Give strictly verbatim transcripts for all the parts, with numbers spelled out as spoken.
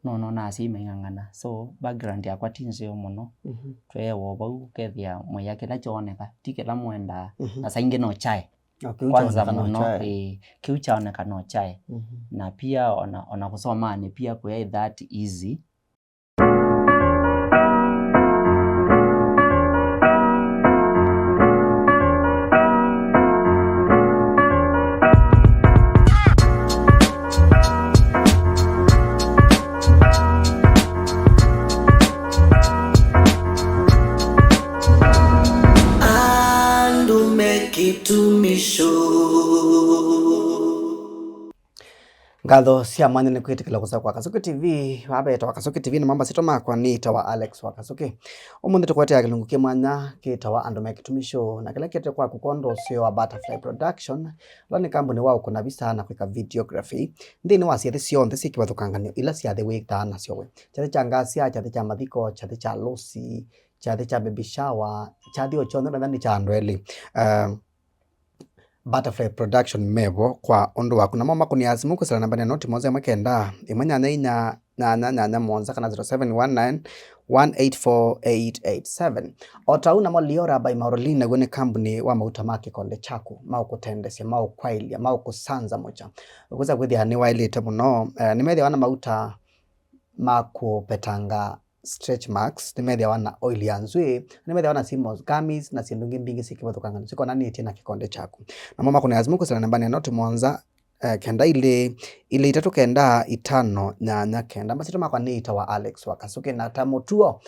no nona asyai maing'ang'ana. So background yakwa ti nzeo mũno. Mhm. Tweewa o vau, ũkethĩa mwĩa kĩla kyooneka, ti kĩla mwendaa. Mhm. Na saa ingĩ no kyae. Okay, kwanza mũno, ĩĩ, kĩu kyaoneka no kyae. Mhm. Na pia ona, ona kũsomaanĩ pia kũyaĩ that easy. Andũ me kĩtumisho. Ngatho sya mwanya nĩ kwĩtĩkĩla kũsa kwa Kasuki T V. Vaa vetawa Kasuki T V, na mamba sitwa makwa nĩtawa Alex wa Kasuki. Ũmũnthĩ tũkwetea kĩlungu kĩ mwanya kĩtawa Andũ me Kĩtumisho, na kĩla kĩete kwaku kwondũ ũseo wa Butterfly Production, ũla nĩ kambuni wa ũkũna visa na kwĩka videography nthĩnĩ wa syathĩ syonthe syĩ kĩvathũkanganyo ila syathĩ wĩthaa nasyo we. Kyathĩ kya ngasya, kyathĩ kya mathiko, kyathĩ kya harusi, kyathĩ kya baby shower, kyathĩ o kyonthe, na nĩ kya andũ elĩ. Um, Butterfly Production mevo kwa ũndũ waku. Namo makũnĩa simũ kwĩsĩla namba nĩ noti mũonza ĩmwe kenda, ĩmwe nyanya inya, nyanya nyanya mũonza, kana zero seven one nine one eight four eight eight seven. O ta ũu namo Liora by Maureen, naw'o nĩ kambuni wa mauta ma kĩkonde kyaku, maũkũtendesya, maũkwaĩlya, maũkũsanzamũkya. Ũkwĩsa kwĩthĩa nĩwaĩlĩte mũno. Eh, nĩmethĩawa na mauta ma kũvetanga stretch marks, nĩmethĩawa na oil ya nzw'ĩĩ, nĩmethĩawa na sea moss gummies, na syĩndũ ingĩ mbingĩ syĩ kĩvathũkanganyo sikonanĩtye na kĩkonde kyaku. Namo makũnĩa simũ kwĩsĩla namba nĩ noti mũonza, eh, kenda ilĩ, ilĩ itatũ kenda itano nyanya kenda. Masyĩtwa makwa nĩtawa Alex wa Kasuki, na ta mũtuo,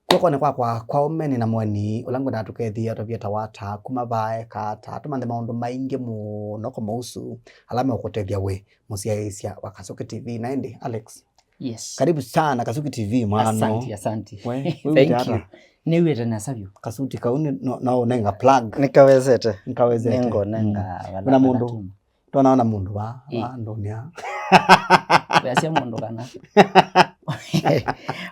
kw'okonĩ kwakwa kwa ũme nĩ na mũeni ũla ngwendaa tũkethĩa tũvie ta wata kuma vae kaata, tũmanthe maũndũ maingĩ mũno kũmũhusu, ala meũkũtethya wĩ mũsyaĩĩsya wa Kasuki T V. Na ĩndĩ, Alex, yes, karibu sana Kasuki T V, mwana. Asante, asante. We, we. Thank you. Nĩw'ĩte nesa vyũ. Kasuti kau nĩ, no, no ũnenga plug. Nĩkawezete. Nĩkawezete. Nĩngonenga, mm, vala, na mũndũ vala tuma. Ndonaa na mũndũ va, ĩ, va ndũnĩa. Weasya mũndũ kana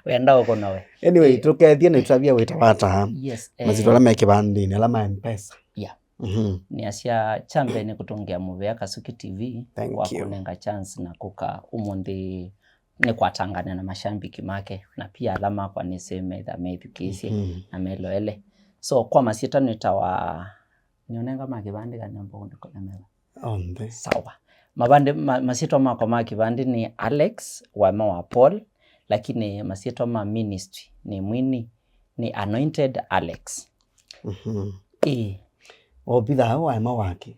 wenda ũkũna we. Anyway, ĩ, tũkethie na itavia wĩta wata. Yes, eh. Masyĩtwa ala me kĩvandĩnĩ, ala ma M-Pesa. Yeah. Mhm. Nĩasya kya mbee nĩ kũtũngĩa mũvea Kasuki T V. Thank you. Kwa kũnenga chance na kũka ũmũnthĩ nĩ kwatangana na mashambiki make, na pia ala makwa nĩsĩ metha methukĩĩsye, mhm, na meloele. So, kwa masyĩtwa nĩtawa, nĩũnenga ma kĩvandĩ kana mbo kũnĩkũna meva? Onthe. Sawa. Mavandĩ, ma-, masyĩtwa makwa ma kĩvandĩ nĩ Alex Waema wa Paul, lakini masyĩtwa ma ministry nĩ mwini, nĩ Anointed Alex. Mhm. Ĩĩ. Ovithaa Waema wake.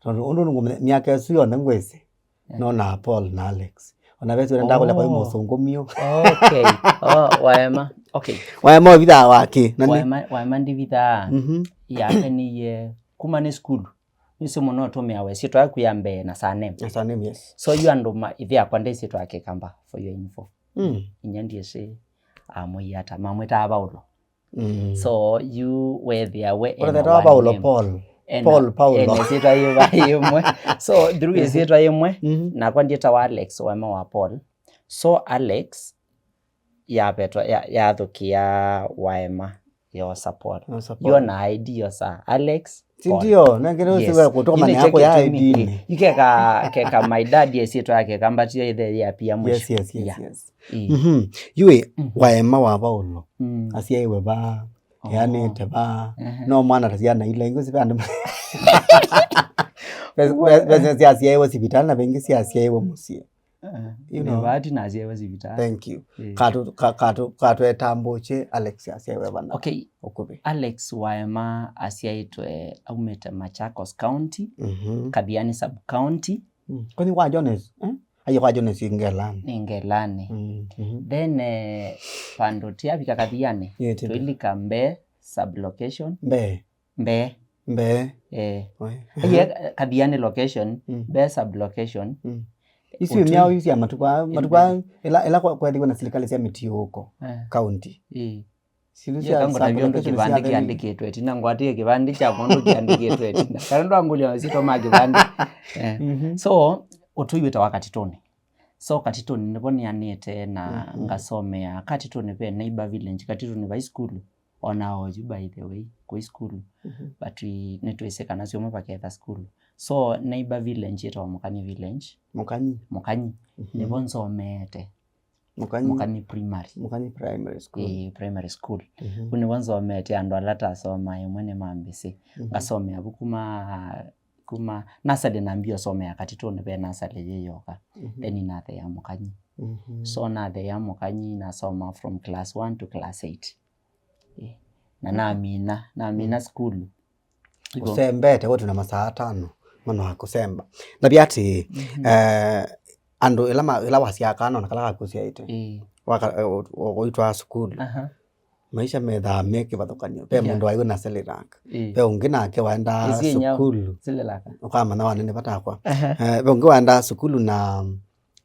Tondũ ũndũ nĩngũmenya myaka ĩsu yonthe ngwĩsĩ. Eh. No na Paul na Alex. Ona vesi ũrĩa ndakũlya kwa, oh, mũsũngũ mio. Okay. Oh, Waema. Okay. Waema ovithaa wake. Na nĩ Waema, Waema ndivithaa. Mhm. Yake nĩ ye kuma nĩ sukulu. Nĩsĩ mũno ũtũmĩawa ĩsyĩtwa yaku ya mbee na surname. Na surname, yes. So, yu andũ ma-, ĩthe yakwa nde ĩsyĩtwa ya Kĩkamba, for your info. Mm. Inya ndiĩsĩ amwĩie ata, mamwĩtaa Vaulo. Mm. So, yu weethĩa we ena one name. Paul. Ena, Paul, Paulo. Ena ĩsyĩtwa yĩva yĩmwe. So, through, mhm, ĩsyĩtwa yĩmwe, mhm, nakwa ndyĩtawa Alex Waema wa Paul. So, Alex yavetwa, ya-, yathũkĩa Waema, yosa Paul. Yosa Paul. Yo na I D yosa Alex. Si Paul. Ndio, na ngine, yes, usiwe kũtũma yu nĩ na kyo yako ya kĩtumi I D nĩ. Yu keka, keka my dad ĩsyĩtwa yake Kamba, tiyo ĩthe ya pia mwisho. Yes, yes, yes, yeah, yes. Ĩĩ. Mhm. Yu ĩ, mhm, Waema wa Paulo. Mm. Asyaĩwe va? Oh. Eanĩte va? Ehe. No mwana ta syana ila ingĩ sivandũ. Ve-, ve-, ve-, syasyaĩwe sivitalĩ na vengĩ syasyaĩwe mũsyĩ. Eh, you know. Nĩ bahati nasyaĩwe sivitalĩ. Thank you. Eh. Katu-, ka-, katu-, katwetambũkye Alex asyaĩwe vana? Okay. Ũkuvĩ. Alex Waema asyaĩtwe aumĩte Machakos County, mhm, Kathiani Sub County. Mm. Kwani kwa Jones, eh? Aye kwa Jones Ngelani. Nĩ Ngelani. Mm, mhm. Then, eh, vandũ tiavika Kathiani, yeah, twĩlika Mbee Sub Location. Mbee. Mbee. Mbee. Eh. Oi. Aye, Kathiani location, mm, Mbee sub location. Mm. Isu ũtwi- myaũ isu ya matukũ aa, matukũ aa, ĩla, ĩla kwa-, kwethĩwa na silikali sya mĩtiũũko, eh, county. Ĩĩ. Silu sya sub location kĩvandĩ kĩandĩkĩtwe ĩtina, ngwatie kĩvandĩ kya mũndũ kĩandĩkĩtwe ĩtina. Kana ndwangũlya masyĩtwa ma kĩvandĩ. Eh. Mhm. So, ũtũi wĩtawa Katitũnĩ. So, Katitũnĩ nĩvo nĩanĩte na, mhm, ngasomea Katitũnĩ ve Neighbor Village, Katitũnĩ High School. Ona oyu, by the way, kwĩ sukulu. Mhm. But we, nĩtwĩsĩ kana syũma vaketha sukulu. So, neighbor village yĩtawa Mũkanyi Village. Mũkanyi? Mũkanyi. Mhm. Nĩvo nsomeete. Mũkanyi. Mũkanyi Primary. Mũkanyi Primary School. Ĩĩ, primary school. Mhm. Kũu nĩvo nzomeete andũ ala tasomaa ĩmwe nĩmambĩsĩ. Mhm. Ngasomea vu kuma, kuma nasarĩ nambia ũsomea Katitũnĩ ve nasarĩ yĩ yoka. Mhm. Then natheea Mũkanyi. Mhm. So natheea Mũkanyi nasoma from class one to class eight. Ĩĩ. Na namina, namina sukulu. Iko- Ũsembete wĩtu na masaa atano mana wa kũsemba. Ndavya atĩ, eh, andũ ĩla ma- ĩla wasyaa kana ona kala kakusyaĩte, Ĩĩ. waka- eh, ũ- ũ- ũitwaa sukulu, Aha. maisha methaa me kĩvathũkany'o. Ve Yeah. mũndũ waĩ na Cerelac, Ĩĩ. ve ũngĩ nake waendaa Ĩsyĩ nyau. Sukulu, Cerelac. Ũkamanya wanene vatakwa. Aha. Eh, ve ũngĩ waendaa sukulu na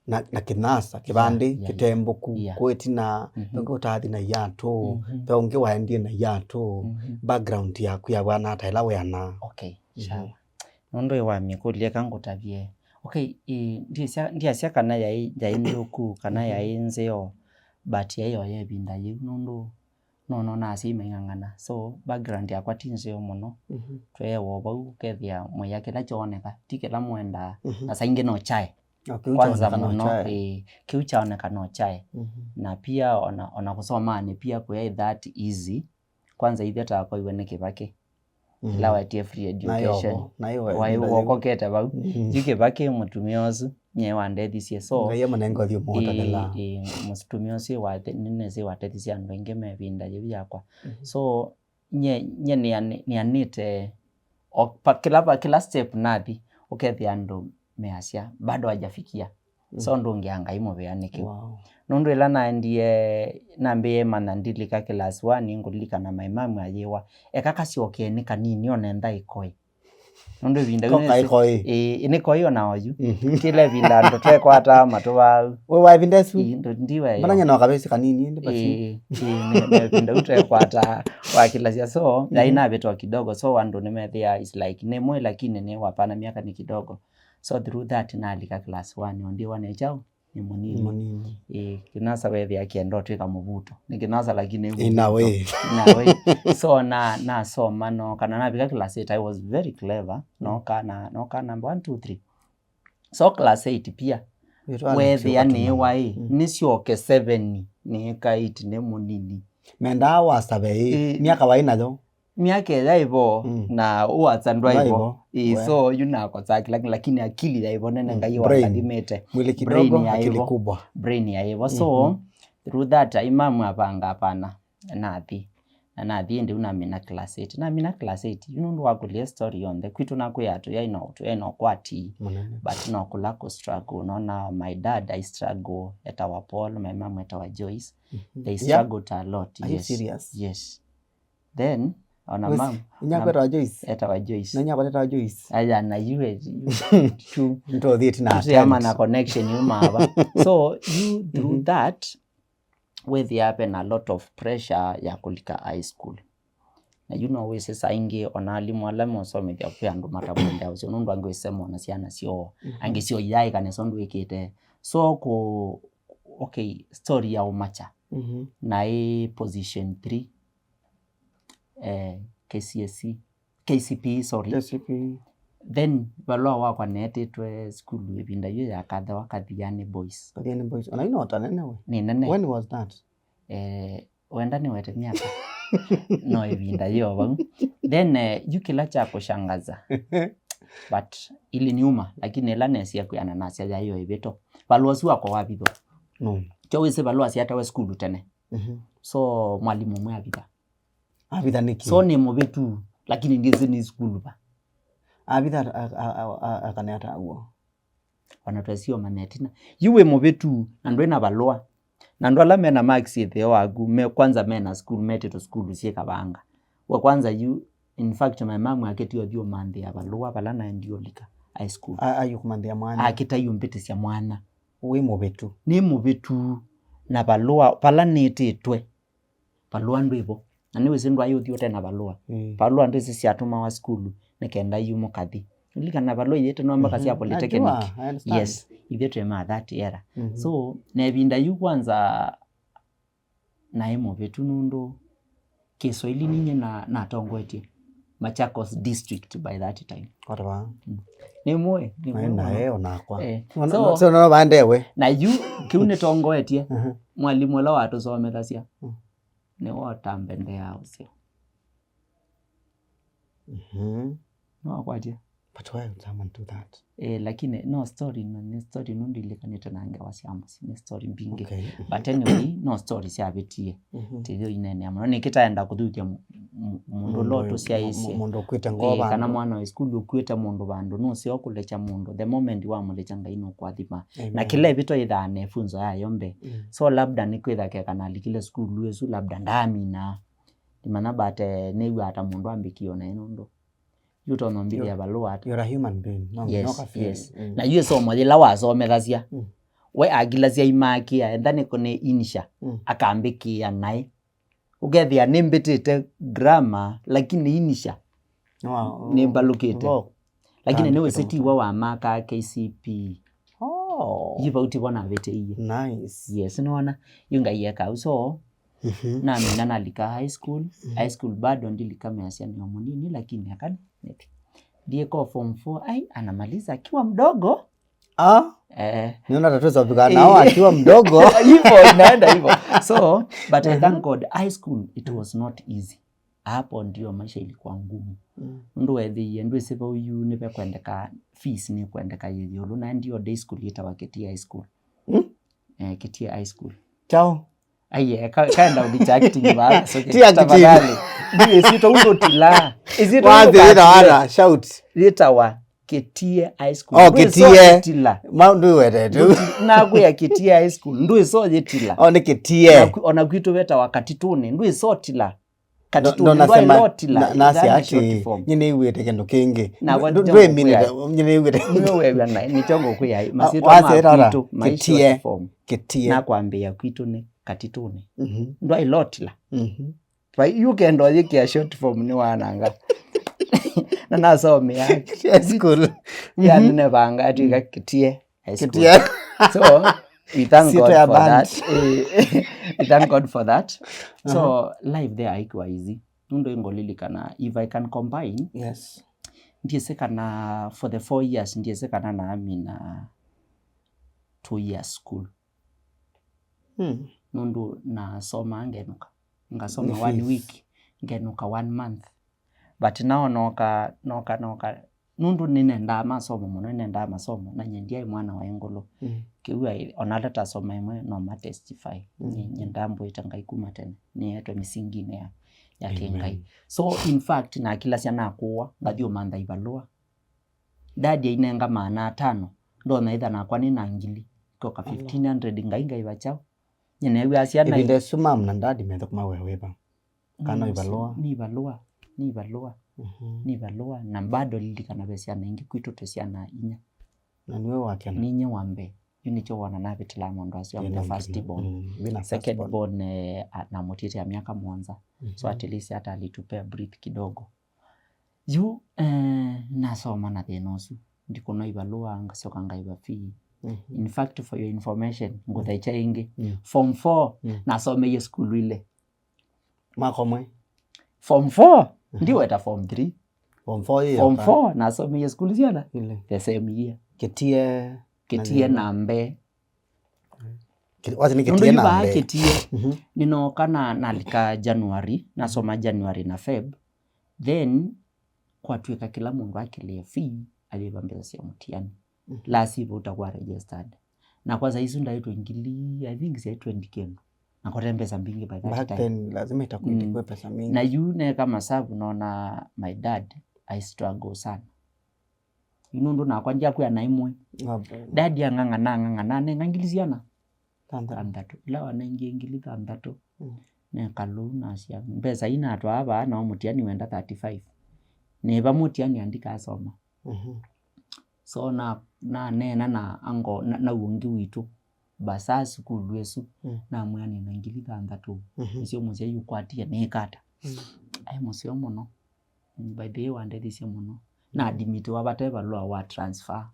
na, na kĩnasa kĩvandĩ, yeah, yeah, kĩtembũku, yeah, kũĩtina, mhm, ve ũngĩ ũtaathi na iatũ, mhm, ve ũngĩ waendie na iatũ. Mhm. Background yaku yavwana ata ĩla weanaa? Okay, mhm, sawa. Nũndũ ĩ wa mĩkũlye eka ngũtavye. Okay, ĩ, ndiasya, ndiasya kana yaĩ, yaĩ nthũku, kana, mhm, yaĩ nzeo, but yaĩ o ya ĩvinda yĩu, nũndũ no, no, nonaa asyai maing'ang'ana. So, background yakwa ti nzeo mũno. Mhm. Tweewa o vau, ũkethĩa mwĩa kĩla kyooneka, ti kĩla mwendaa, mhm, na saa ingĩ no kyae. Okay, kwanza kyaoneka no mũno, kyae. Ĩĩ, kĩu kyaoneka no kyae. Mhm. Na pia ona, ona kũsomaanĩ pia kũyaĩ that easy. Kwanza ithe takoiwe nĩ kĩvakĩ. Mhm. Ĩla wetie free education. Naĩ wokokete vau. Mhm. Yu kĩvakĩ mũtumĩa ũsu, nye wandethisye. So, Ngai amũnenge ũthyũ mũũtanĩla. Ĩĩ, ĩĩ, mũtumĩa ũsu wathe- nĩnĩsĩ watethisye andũ aingĩ me ĩvinda yĩu yakwa. Mhm. So, nye, nye nĩanĩ- nĩanĩte o pa- kĩla, pa kĩla step nathi, ũkethĩa andũ measya, "Bado hajafikia." So, mm, ndũngĩa Ngai mũvea nĩkĩ? Wow. Nũndũ ĩla naendie, nambĩĩe manya ndilika class one, ngũlilikana maimamu ayĩwa, "Eka kasyokee nĩ kanini, onenda ĩkoĩ." Nũndũ ĩvinda yu nĩsĩ- ĩĩ, nĩ koĩ ona oyu. Mhm. Kĩla ĩvinda andũ twekwataa matũvau. We wa ĩvinda ĩsu? Ĩĩ, ndũ- ndiwe yo. Mbona nyina wakavĩsĩ kanini, ĩndĩ basi? Ĩĩ, ĩĩ, nĩ- nĩ ĩvinda yu twekwataa wakilasya. So, yaĩ navĩtwa kidogo. So, andũ nĩmethĩa, it's like, nĩ mwĩ lakini nĩ wapana miaka ni kidogo. So, through that, nalika class one, ondiwa nĩ kyaũ? Nĩ mũnini. Nĩ mũnini. Ĩĩ, kĩnasa wethĩa kĩenda ũtwĩka mũvuto. Nĩ kĩnasa lakini nĩ mũvuto. In a way. In a way. So na nasoma no kana navika class eight, I was very clever. No kana no kana number one, two, three. So class eight pia. Wethĩa nĩ waĩ, mm, nĩsyoke seven, nĩ ka eight nĩ mũnini. Mendaa wasave ĩ, ĩĩ, myaka waĩ nayo. Myaka ĩya ĩvo, mm, na ũasa ndwaivo. Ndwaivo. Ĩĩ, we. So yu nakosaa kĩla kĩndũ, lakini akili yaivo nene, mm, Ngai wangathimĩte. Mwili kidogo, akili kubwa. Brain yaivo. So, mhm, through that, imamu apanga apana, nathi. Na nathi ĩndĩ u namina class eight. Namina class eight, yu nũndũ wa kũlya story yonthe, kwitũ nakwĩa tũyaĩ na, tũyaĩ na ũkwati. Mũnene. But no kũla kũ struggle. Nona my dad, I struggle, etawa Paul, my mom etawa Joyce. Mhm. They struggled a lot. Are you serious? Yes. Then, ona mam, inyakwa etawa Joyce? Etawa Joyce. Na inyakwa etawa Joyce? Aya, na yu e- tu. Nĩtũthiĩte na tũtiama na connection yu mava. So, you through, mhm, that, wethĩa ve na lot of pressure ya kũlika high school. Na yu no wĩsĩ saa ingĩ ona alimũ ala mosomethya kwĩ andũ matamwendea ũseo, nũndũ angĩ wĩsema ona syana syoo. Mhm. Angĩ syo iyaĩ kana so ndwĩkĩte. So, kũ- okay, story ya ũmacha. Mhm. Naĩ position three, eh, K C S E, K C P E, sorry. K C P E. Then valũa wakwa neetĩtwe sukulu ĩvinda yu ya Kathĩwa, Kathiani Boys. Kathiani Boys. Ona yu no ta nene we. Nĩ nene. When was that? Eh, wenda nĩwete myaka. No ĩvinda yĩ o vau. Then, eh, yu kĩla kya kũshangaza. But iliniuma, lakini ĩla nesie kwĩana nasya yaĩ o ĩvĩto. Valũa ũsu wakwa wavithwa. No. Kyo wĩsĩ valũa syatawe sukulu tene. Mhm. So, mwalimũ ũmwe avitha. Avitha nĩkĩ? So, nĩ mũvĩtu, lakini ndyĩsĩ nĩ sukulu va. Avitha a- a- a- a- akane ata w'o? Ona twesio manya ĩtina. Yu wĩ mũvĩtu, na ndwĩ na valũa. Na andũ ala mena marks ĩtheo waku, me kwanza mena sukulu, metĩtwe sukulu syĩ Kavanga. We kwanza yu, in fact, my mom akĩtie ũthiĩ ũmanthĩa valũa vala naendie ũlika high school. A- ayũkũmanthĩa mwana. Akĩta yu mbĩtĩsya mwana. Wĩ mũvĩtu. Nĩ mũvĩtu. Na valũa, vala nĩtĩtwe. Valũa ndwĩvo. Na nĩwĩsĩ ndwaĩ ũthi ũte na valũa. Mm. Valũa ndwĩsĩ syatũmawa sukulu, nĩ kenda yu mũkathi. Lilikana valũa iyĩte no mpaka sya, mhm, polytechnic. Najua, I understand. Yes, ithyĩ twĩ ma that era. Mhm. So, na ĩvinda yu kwanza naĩ mũvĩtu nũndũ Kĩswaili ninyie na, natongoetye. Machakos district by that time. Whatever. Nĩ mũĩ, nĩ Naĩ mũĩ. Naĩ onakwa. Eh, Ona- so- so no baendewe. Na yu kĩu nĩtongoetie Mhm. mwalimu ũla watũsomethasya. Mm. Nĩwe ũtambendea ũseo. Mhm. Nĩwakwatia. But why would someone do that? Eh, lakini no story, no, nĩ story nũndũ ilikanĩte na ngewa sya mũsyĩ, nĩ story mbingĩ. Okay. But anyway, no story syavĩtie. Mhm. Tithio inenea mũno. Nĩkĩtaenda kũthuthya mu- mu- mũndũ ũla Mũndũ ũyũ- tũsyaĩsye. Mũndũ ũkwĩte Eh, ngoo kana vandũ. Mwana wa sukulu ũkuĩte mũndũ vandũ, nũseo kũlekya mũndũ. The moment wamũlekya, Ngai nũkũathima. Na Amen. Kĩla ĩvĩto ĩthaa na ĩfunzo yayo mbe. Mm. So labda nĩkwĩtha keka nalikile sukulu ĩsu, labda ndaaminaa. Ndimanya, but eh, nĩw'aa ta mũndũ ambĩkie o naĩ nũndũ yu tonya ũmbĩthĩa valũa ata. You're a human being. No, Yes, no ka feel. Yes. Mm. Na yu ĩsomo yĩla wasomethasya, Mm. we akilasya imakĩa, enda nĩko nĩ inisha, Mm. akambĩkĩa naĩ. Ũkethĩa nĩmbĩtĩte grammar, lakini inisha No, nĩmbalũkĩte. Vau. Lakini Kandĩkĩte nĩwĩsĩ ti mũtwe. Wa wa maka K C P E. Oh. Yu vau ti vo navĩtĩie. Nice. Yes, nĩwona? Yu Ngai eka ũu. So, Mhm. namina nalika high school. High school bado ndilika measya nĩ o mũnini, lakini akani nĩthi. Ndieka form four, ai, anamaliza akiwa mdogo. Ah, Eh, niona tatu za vugana nao akiwa mdogo. Hivyo inaenda hivyo. So, but I thank God, high school, it was not easy. Hapo ndio maisha ilikuwa ngumu. Mm. Nũndũ wethĩie ndwĩsĩ vau yu nĩvekwendeka, fees nĩkwendeka yĩyũlũ, na ndio day school yĩtawa Ketia High School. Mm? Eh, Ketia High School. Chao. Aiye, ka- kaenda ũdistracting vaa. So, Ti acting. Tafadhali. Ndĩsitwa ũndũ tila. Isitwa Wathi ũndũ ĩra katila. Ara, shout. Yĩtawa Ketia High School. Oh, Ndwĩsĩ Ketia. Yĩtila. Mau ndwĩwetete. Nakwĩa Ketia High School. Ndwĩsĩ Yĩtila. Oh, nĩ Ketia. Ona kwitũ vetawa Katitũnĩ. Ndwĩsĩ Yĩtila. Ndo- ndo Katitũnĩ. nasema- Ndwaĩlotila. na- nasi Ĩthanĩ ati short form. Nyinĩw'ĩte kĩndũ kĩngĩ. Na kwa Ndũ- nĩ ndwĩminĩte, kũya. nyinĩw'ĩte. Nĩwew'a na nĩkyo ngũkwĩa. Masitwa Wase ma ĩtata, kwitũ, ma Ketia. Short form. Ketia. Nakwambĩa kwitũ nĩ Katitũnĩ. Mhm. Ndwaĩlotila. Mhm. Vai, yu kenda ũyĩkĩa short form nĩ wananga. Na nasomea. High school. Yani nĩvanga atwĩka Ketia High School. Ketia. So, we thank Sito God ya for band. That. Eh, we thank God for that. So, life there haikuwa easy. Nũndũ ingolilikana, if I can combine, Yes. ndiĩsĩ kana for the four years, ndiĩsĩ kana naamina two years school. Hmm. Nũndũ nasomaa ngenũka. Ngasoma Nĩ one fees. Week, ngenũka one month. But now noka, noka, noka. Nũndũ nĩnendaa masomo mũno, nĩnendaa masomo, na nyie ndiaĩ mwana wa ĩngũlũ. Mm. Kĩu ai, ona ala tasoma ĩmwe no ma testify. Mm. Nyie, nyie ndambũĩte Ngai kuma tene. Nĩetwe mĩsinginĩ ya, ya Amen. Kĩngai. So, in fact, nakilasya nakũwa, ngathi ũmantha ivalũa. Dadi ainenga maana atano, ndonya ĩtha nakwa nĩ na ngili. Koka fifteen hundred, Ngai, Ngai vakyao. Nyie neew'aa syana. Ĩvinda ĩsu mam na dad methũkũma wĩa wĩva? Kana Nĩ ivalũa? Nĩ ivalũa, nĩ ivalũa, Mhm. nĩ ivalũa. Na bado lilikana ve syana ingĩ kwitũ twĩ syana inya. Na nĩwe wakena? Nĩ inya wa mbee. Yu nĩkyo wona navĩtĩlaa maũndũ asu. I'm the first born. Mm, wĩna first Second born. Born, eh, a- namũtiĩte ya myaka mũonza. Mhm. So at least hata alitupe a breath kidogo. Yu, eh, nasoma na thĩna ũsu. Ndikũnwa ivalũa, ngasyoka ngaiva fee. Mhm. In fact, for your information, ngũthecha ĩngĩ. Mm. Form four, Mm. nasomeie sukulu ile. Mwaka ũmwe? Form four, ndiweta form three. Form four hiyo. Form four, nasomeie sukulu syana. Ile. The same year. Ketia. Ketia na mbee. Keti-, wacha nĩ Nũndũ Ketia yu na vaa mbee. Ketia, Mhm. nĩnooka na, nalika January, nasoma January na Feb. Then, kwatw'ĩka kĩla mũndũ akĩlĩe fee, ayĩva mbesa sya mũtiani. Mhm. Lasi vo ũtakuwa registered. Na kwa saa isu ndaĩtwe ngili, I think syaĩ twenty kĩndũ. Na kote mbesa mbingĩ by that Back time. Then, lazima itakuwa Mm. itakuwa pesa mingi. Na yu neka masavu nona my dad, I struggle sana. Yu nũndũ nakwa ndiakwĩa na imwe. Ng'ombe. Dad ang'ang'ana, ang'ang'ana, anenga ngili syana. Thanthatũ. Thanthatũ. Ĩla wanengie ngili thanthatũ. Mm. Neka lũu nasya. Mbesa ii natwaa vaa, nao mũtiani wenda thirty-five. Nĩva mũtiani andikasoma. Mhm. So na, naneena na ango, na, na ũngĩ witũ. Basaa sukulu ĩsu. Mm. Namwĩa nĩna ngili thanthatũ. Mhm. Nĩsyo mũsyai ũkwatie nĩkata. Mm. Aĩ mũseo mũno. By the way, wandethisye mũno. Na admitiwa vate valũa wa transfer.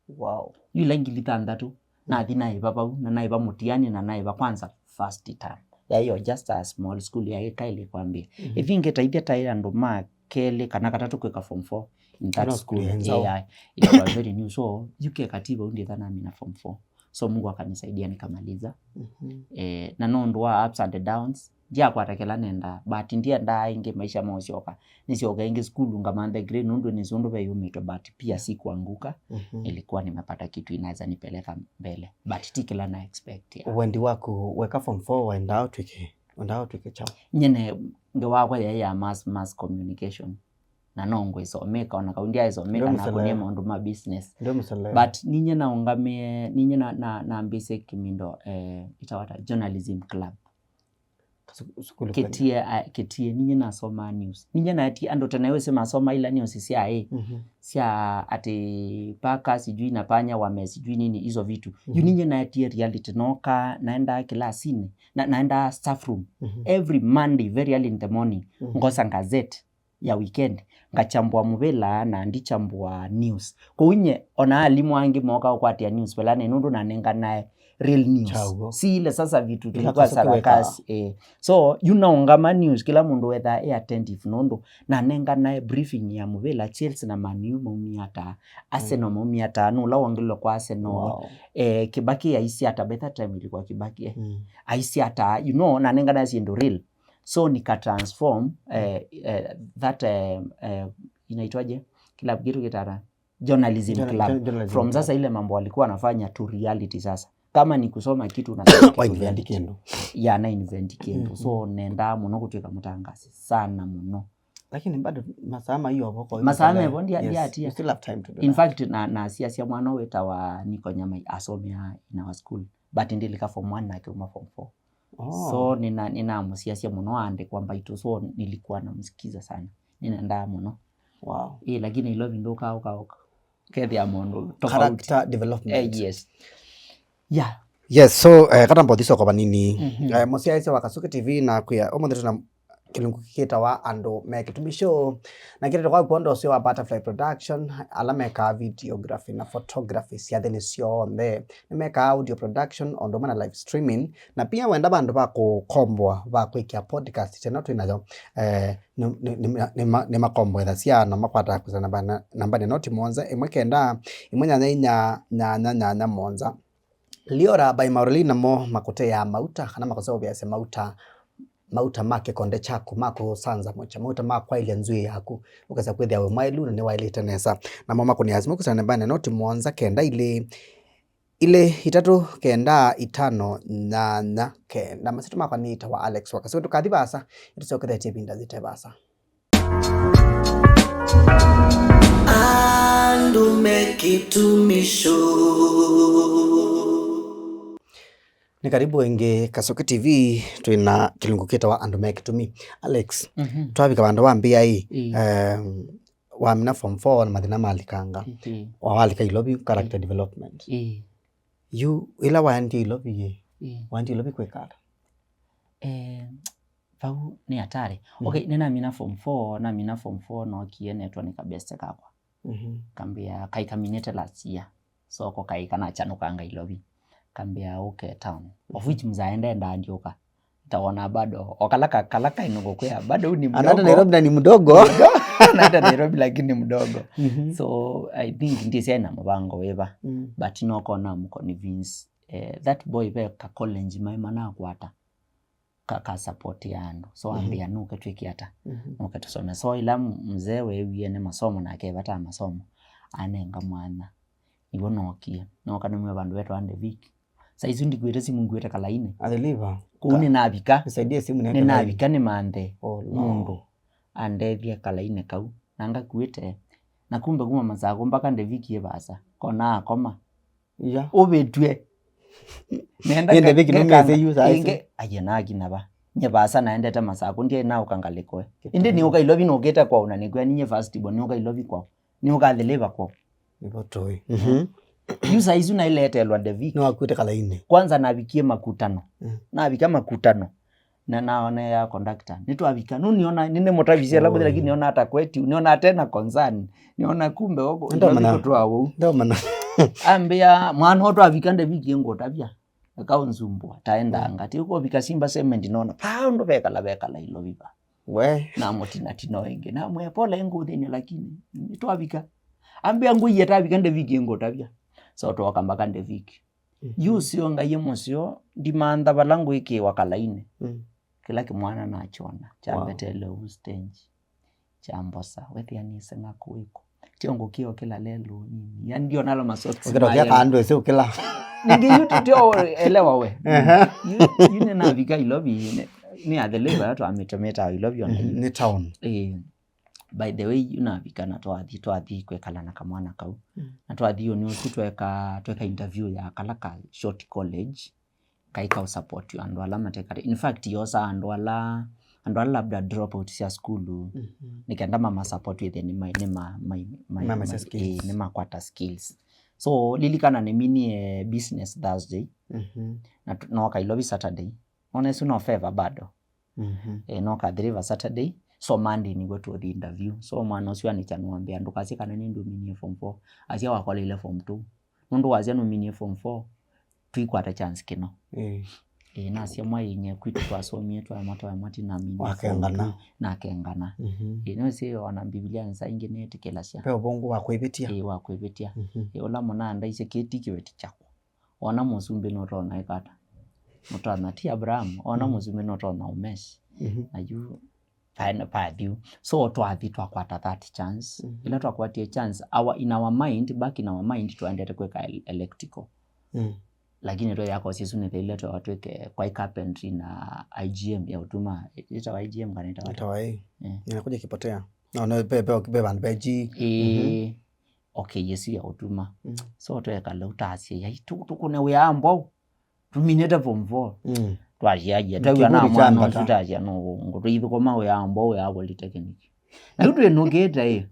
Wow. Yu ila ngili thanthatũ, nathi naĩva vau, na naĩva mũtiani, na naĩva kwanza first term. Yaĩ o just a small school, yaĩ kaĩlĩ kwambĩa. Mhm. Ĩvinga ĩtaithya taĩ andũ ma kelĩ kana katatũ kwĩka form four in that school. Ĩĩ, ilikuwa very new. So yu keka ti vau ndĩtha namina form four. So Mungu akanisaidia nikamaliza. Mhm. Eh, na nũndũ wa ups and downs, ndiakwata kĩla nenda, but ndiendaa ĩngĩ maisha mosyoka. Nĩsyoka ĩngĩ sukulu ngamanthe grade nũndũ nĩsĩ ũndũ veyumĩtwe, but pia sikuanguka. Mhm. Nilikuwa nimepata kitu inaweza nipeleka mbele, but ti kĩla na expect, yeah. Wendi waku weka form four wendaa ũtwĩke, wendaa ũtwĩke kyaũ? Nyene nge wakwa yaĩ ya mass, mass communication. Na no ngwĩsomeka, ona kau ndyaĩsomeka, nakunie maũndũ ma business. But ninye naũngamie, ninye na, na, nambĩsye kĩmindo, eh, itawata journalism club. Kĩtie, a, kĩtie, ninye nasomaa news. Ninye naetie andũ tene wĩsĩ masomaa ila news sya ĩ, sya atĩ paka sijui na panya wame sijui nini, hizo vitu. Yu ninye naetie reality, noka, naenda kilasini, na, naenda staff room. Every Monday, very early in the morning, ngosa gazette ya weekend, ngachambua mũvĩla na ndichambua news. Kwoou nye, ona alimũ angĩ moka ũkwatĩa news velani nũndũ nanenganae real news. Si ile sasa vitu tulikuwa sarakasi, eh. So, yu naũngama news, kila mũndũ wethaa e attentive nũndũ nanenganae briefing ya mũvĩla, Chelsea na Man U maumia ata, Arsenal maumia ata, nũla wongilwe kwa Arsenal. Eh, Kibaki aisye ata, by that time ilikuwa Kibaki, eh. Aisye ata, you know, nanenganae syĩndũ real. So nika transform, eh, eh, that, eh, eh, inaitwaje? Club kitu kitara? Journalism club. From sasa ile mambo walikuwa wanafanya to reality sasa. Kama ni kusoma kitu, unasoma kitu reality. Ya na invent kĩndũ. So nenda mũno kũtwĩka mũtangasi sana mũno. Lakini bado masaa ma hiyo voko, masaa mevo ndia, yes, ndia tia. You still have time to do that. In fact, na, na siasia mwana wĩtawa Niko Nyamai asomea in our school. But ndilika form one nake uma form four. Oh. So nina, ninamũsiasya mũno aandĩkwa mbaitũ, so nilikuwa namsikiza sana. Ninendaa mũno. Wow. Eh, lakini Nairobi ndũka ũka ũka. Kethia mũndũ tofauti. Character development. Eh, yes. Yeah. Yes, so, eh, katambo thiso kwa vanini. Eh, mũsyaĩĩsya wa Kasuki T V na kwĩa ũmũnthĩ twĩna kĩlungu kĩtawa Andũ me Kĩtumi Show. Na kĩtetwe kwa kwondũ ũseo wa Butterfly Production, ala mekaa videography na photography syathĩnĩ syonthe. Nĩmekaa audio production o ũndũ ũmwe na live streaming. Na pia wenda vandũ va kũkomboa, va kwĩkĩa podcast, teno twĩ nayo, eh, nĩ, nĩ, nĩ, nĩ, nĩmakomboethasya na makwataa kwĩsĩla namba, nambanĩ noti mũonza, ĩmwe kenda, ĩmwe nyanya inya, nyanya, nyanya mũonza. Liora by Maureen namo makũteaa mauta, kana makũseũvĩasya mauta, mauta ma kĩkonde kyaku, ma kũsanzamũkya, mauta ma kwaĩlya nzw'ĩĩ yaku, ũkesa kwĩthĩa wĩ mwaĩlu na nĩwaĩlĩte nesa. Namo makũnĩaa simũ kwĩsĩla nambanĩ noti mũonza kenda ilĩ, ilĩ itatũ kenda itano nyanya kenda. Masyĩtwa makwa nĩtawa Alex Wakasio. Ndũkathi vaasa, nĩtũsyokethetye ĩvinda yĩte vaasa. Andũ me Kĩtumi Show. Nĩ karibu ĩngĩ Kasuki T V, twĩ na kĩlungu kĩtawa Andũ me Kĩtumi. Alex, mhm, twavika vandũ wambĩa ĩ, ĩ, em, wamina form four na mathĩna malikanga. Ĩĩ. Wa-, walika Ilovi, character, ĩĩ, development. Ĩĩ. Yu, ĩla waendie Ilovi ĩ, ĩĩ, waendie Ilovi kwĩka ata? Eh, vau nĩ hatari. Mm. Okay, nĩnamina form four, namina form four, nookie netwa nĩ kabeste kakwa. Mhm. Kambĩa, kaikaminĩte last year. So ko kaĩ kanakyanũkanga Ilovi. Kambĩa ũke town. Of which mzae ndendaa ndiũka. Nitaona bado. O kala ka-, kala kainũkũkwĩa, bado huu ni mdogo. Anaenda Nairobi na ni mdogo. Anaenda Nairobi lakini ni mdogo. Mhm. So, I think ndisyaĩ na mũvango wĩva. Mm. But no kona mũconvince, eh, that boy ve ka college maĩ manakwata. Ka, ka support ya andũ. So, mhm, ambĩa, "Nũke twĩke ata? Mhm. Nũke tũsome." So, ĩla m-, mzee weewie nĩ masomo nake evataa masomo, anenga mwanya. Nĩw'o nookie. Nooka nĩmwe vandũ vetwa Ndevik. Saa isu ndikuĩte simu, nguĩte kalainĩ. Athiliva. Kũu nĩnavika. Nisaidie simu niweke laini. Nĩnavika nĩmanthe. Oh, Lord. Mũndũ andethye kalainĩ kau. Na ngakuĩte. Na kumbe kuma Masakũ mpaka Ndevik ĩ vaasa. Kona akoma. Iya. Ũvĩtw'e. Nenda nĩ Ndevik ngeka-, nũmĩĩsĩ yu saa isu. Inge-, aye nakina va. Nye vaasa naendete Masakũ, ndyaĩ naũka ngalĩko. Ĩndĩ nĩũka Ilovi nũkĩte kwao na nĩkwĩa ninye first born, nĩũka Ilovi kwao. Nĩũkathiliva kwao. Nĩvo tũĩ. Mhm. Yu saa isu nailetelwa Ndevik. Nĩwakuĩte kalainĩ. Kwanza navikie Makutano. Mm. Navika Makutano. Na naonea conductor. Nĩtwavika. Nũ nĩona, nĩnĩmũtavisye labda, lakini nĩona ata kweti, nĩona atena concern. Nĩona kumbe oko, ndomana. Nĩona kũtwaa ũu. Ndomana. Ambĩa, "Mwana ũtwavika Ndevik ngũtavya. Eka ũnzumbua, taendanga." Ti ũkũvika Simba Cement nona. Pa ũndũ vekala, vekala Ilovi va. We. Na mũtinatina o ĩngĩ. Na mwepole ngũthĩnĩ, lakini nĩtwavika. Ambĩa ngũie tavika Ndeviki ngũtavya. So twoka mpaka Ndeviki. Mhm. Yu ũseo Ngai mũseo, ndimantha vala ngwĩkĩwa kalainĩ. Mm. Kĩla kĩmwana nakyona, kyambetele ũu stage. Kyambosa, wethĩa nĩseng'a kũĩkũ. Tyo ngũkĩo kĩla lelũ nini. Yani ndiona ala masocks. Ũkĩtokea kaandũ ĩsĩ ũkĩla. Ningĩ yu tyo elewa we. Ehe. Yu, yu nĩnavika Ilovi, nĩ, nĩ atheleva twamĩtũmĩta Ilovi ona. Mhm, yu nĩ town. Eh, by the way, yu navika na twathi, twathi kwĩkala na kamwana kau. Mm. Na twathi ũnĩ ũsu tweka, tweka interview ya kala ka short college. Kaĩ ka ũsupport andũ ala matekate. In fact, yosa andũ ala, andũ ala labda drop out sya sukulu, mhm, nĩ kenda mama support wĩthĩe nĩ ma, nĩ ma, ma, ma, mamesya skills. Eh, nĩ makwata skills. So lilikana nĩminie business Thursday. Mhm. Na tu- nooka Ilovi Saturday. Ona ĩsu no favor bado. Mhm. Eh, nooka Athi River Saturday. So Monday nĩw'o tũthi interview. So mwana ũsu anĩkya nĩwambĩa, "Ndũkasye kana nĩndũminie form four." Asya wakoleile form two. Nũndũ wasya nũminie form four, tũikwata chance kĩno. Ĩĩ. Ĩĩ, nasya mwainye kwitũ twasomie twaema twaema tinaminie form two, wakengana. Nakengana. Mhm. Ĩĩ, nĩwĩsĩ ona Mbivilia nĩ saa ingĩ nĩtĩkĩlasya. Ve ũvũngũ wa kwĩvĩtya. Ĩĩ, wa kwĩvĩtya. Mhm. Ĩĩ, ũla mũnandaisye kĩti kĩweti kyakwa. Ona mũsumbĩ nũtonya ĩkata. Mũtonya ti Abraham, ona, mm, mũsumbĩ nũtonya ũmesh. Mhm. Na yu paena pathiu. So twathi twakwata that chance. Mhm. Ila twakwatie chance, our, in our mind, back in our mind, twaendete kwĩka el- electrical. Mm. Lakini twĩya kosi ĩsu nĩthaile twĩwa twĩke kwa carpentry na I G M ya ũtuma. Ĩtawa I G M kana ĩtawa? Ĩtawa ĩ. Eh. Inakuja kipotea. No, no, be, be, be, be, be G. Ĩĩ. Mhm. Okay, ĩsu ya ũtuma. Mm. So twekala ũtasye, yai, tu- tũkũne wĩa mbwau. Tũminĩte form four. Mm. Twasyaie, twaw'a na kĩvũthi kya mwana mbata. Ũsu tasya no wongo. Tũithũkũma wĩa mbwau ya polytechnic. Na yu twĩnũkĩte ĩ,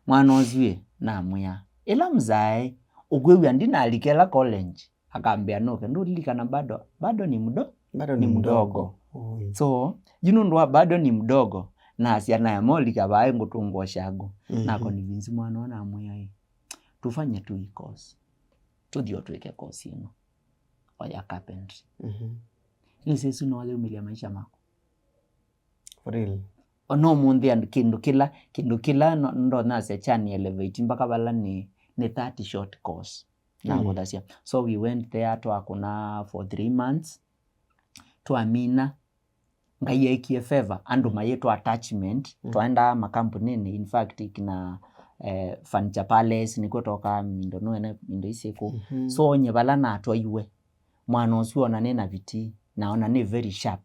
mwana ũsu ĩ, namwĩa, ĩla mzae, ũkwĩw'a ndinalikela college, akambĩa nũke, ndũlilikana bado, bado ni mdo-, bado ni mdogo. Oi. So, yu nũndũ wa bado ni mdogo, nasya naye molika vaĩ ngũtũngwa shago. Mhm. Na convince mwana ũyũ namwĩa ĩ, tufanye tu hii course. Tũthi o twĩke course ĩno. O ya carpentry. Mhm. Nĩsĩ ĩsu no yaumilia maisha maku. For real. Ona ũmũnthĩ and kĩndũ kĩla, kĩndũ kĩla no- ndonasya kyani elevate mpaka vala nĩ, nĩ that short course. Mm. Nakũthasya. So we went there twakũna for three months. Twamina. Ngai ekie favor, andũ mayĩtwa attachment, mm, twaendaa makampunĩnĩ, in fact, kina, eh, Furniture Palace, nĩkw'o tokaa mindo nũene mindo isyĩkũ. Mhm. So, nye vala natwaiwe, mwana ũsu ona nĩ na viti, na ona nĩ very sharp.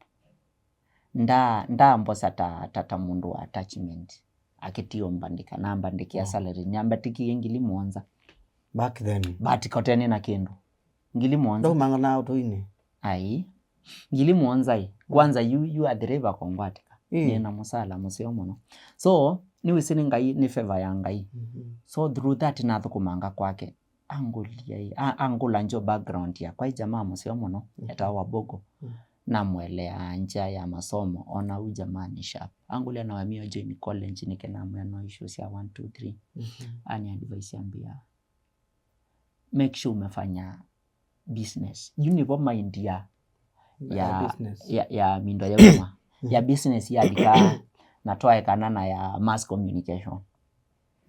Nda- ndambosa ta, ta, ta mũndũ wa attachment. Akĩtio mbandĩka, na mbandĩkĩa, oh, salary, nyambatĩkie ngili mũonza. Back then. But kote nĩ na kĩndũ. Ngili mũonza. Ndaumanga na ũtũinĩ. Ai. Ngili mũonza ĩ. Mm. Kwanza yu, yu Athi River kongwatĩka. Ĩ. Nĩ na mũsala mũseo mũno. So, nĩwĩsĩ nĩ Ngai, nĩ favor ya Ngai. Mhm. So, through that, nathũkũmanga kwake. Angũlia ĩ. A- angũla njo background yakwa. Ĩ jamaa mũseo mũno. Mhm. Etawa Wabogo. Mm. Namwelea njia ya masomo. Ona u jamaa nĩ sharp. Angũlia na wamia join college nĩke namwĩa no issue sya one, two, three. Mhm. Ani advice ambia, make sure umefanya business. Yu nĩvo mind ya, ya, ya business, ya, ya mindo ya uma. Ya business yalika na twaekana na ya mass communication.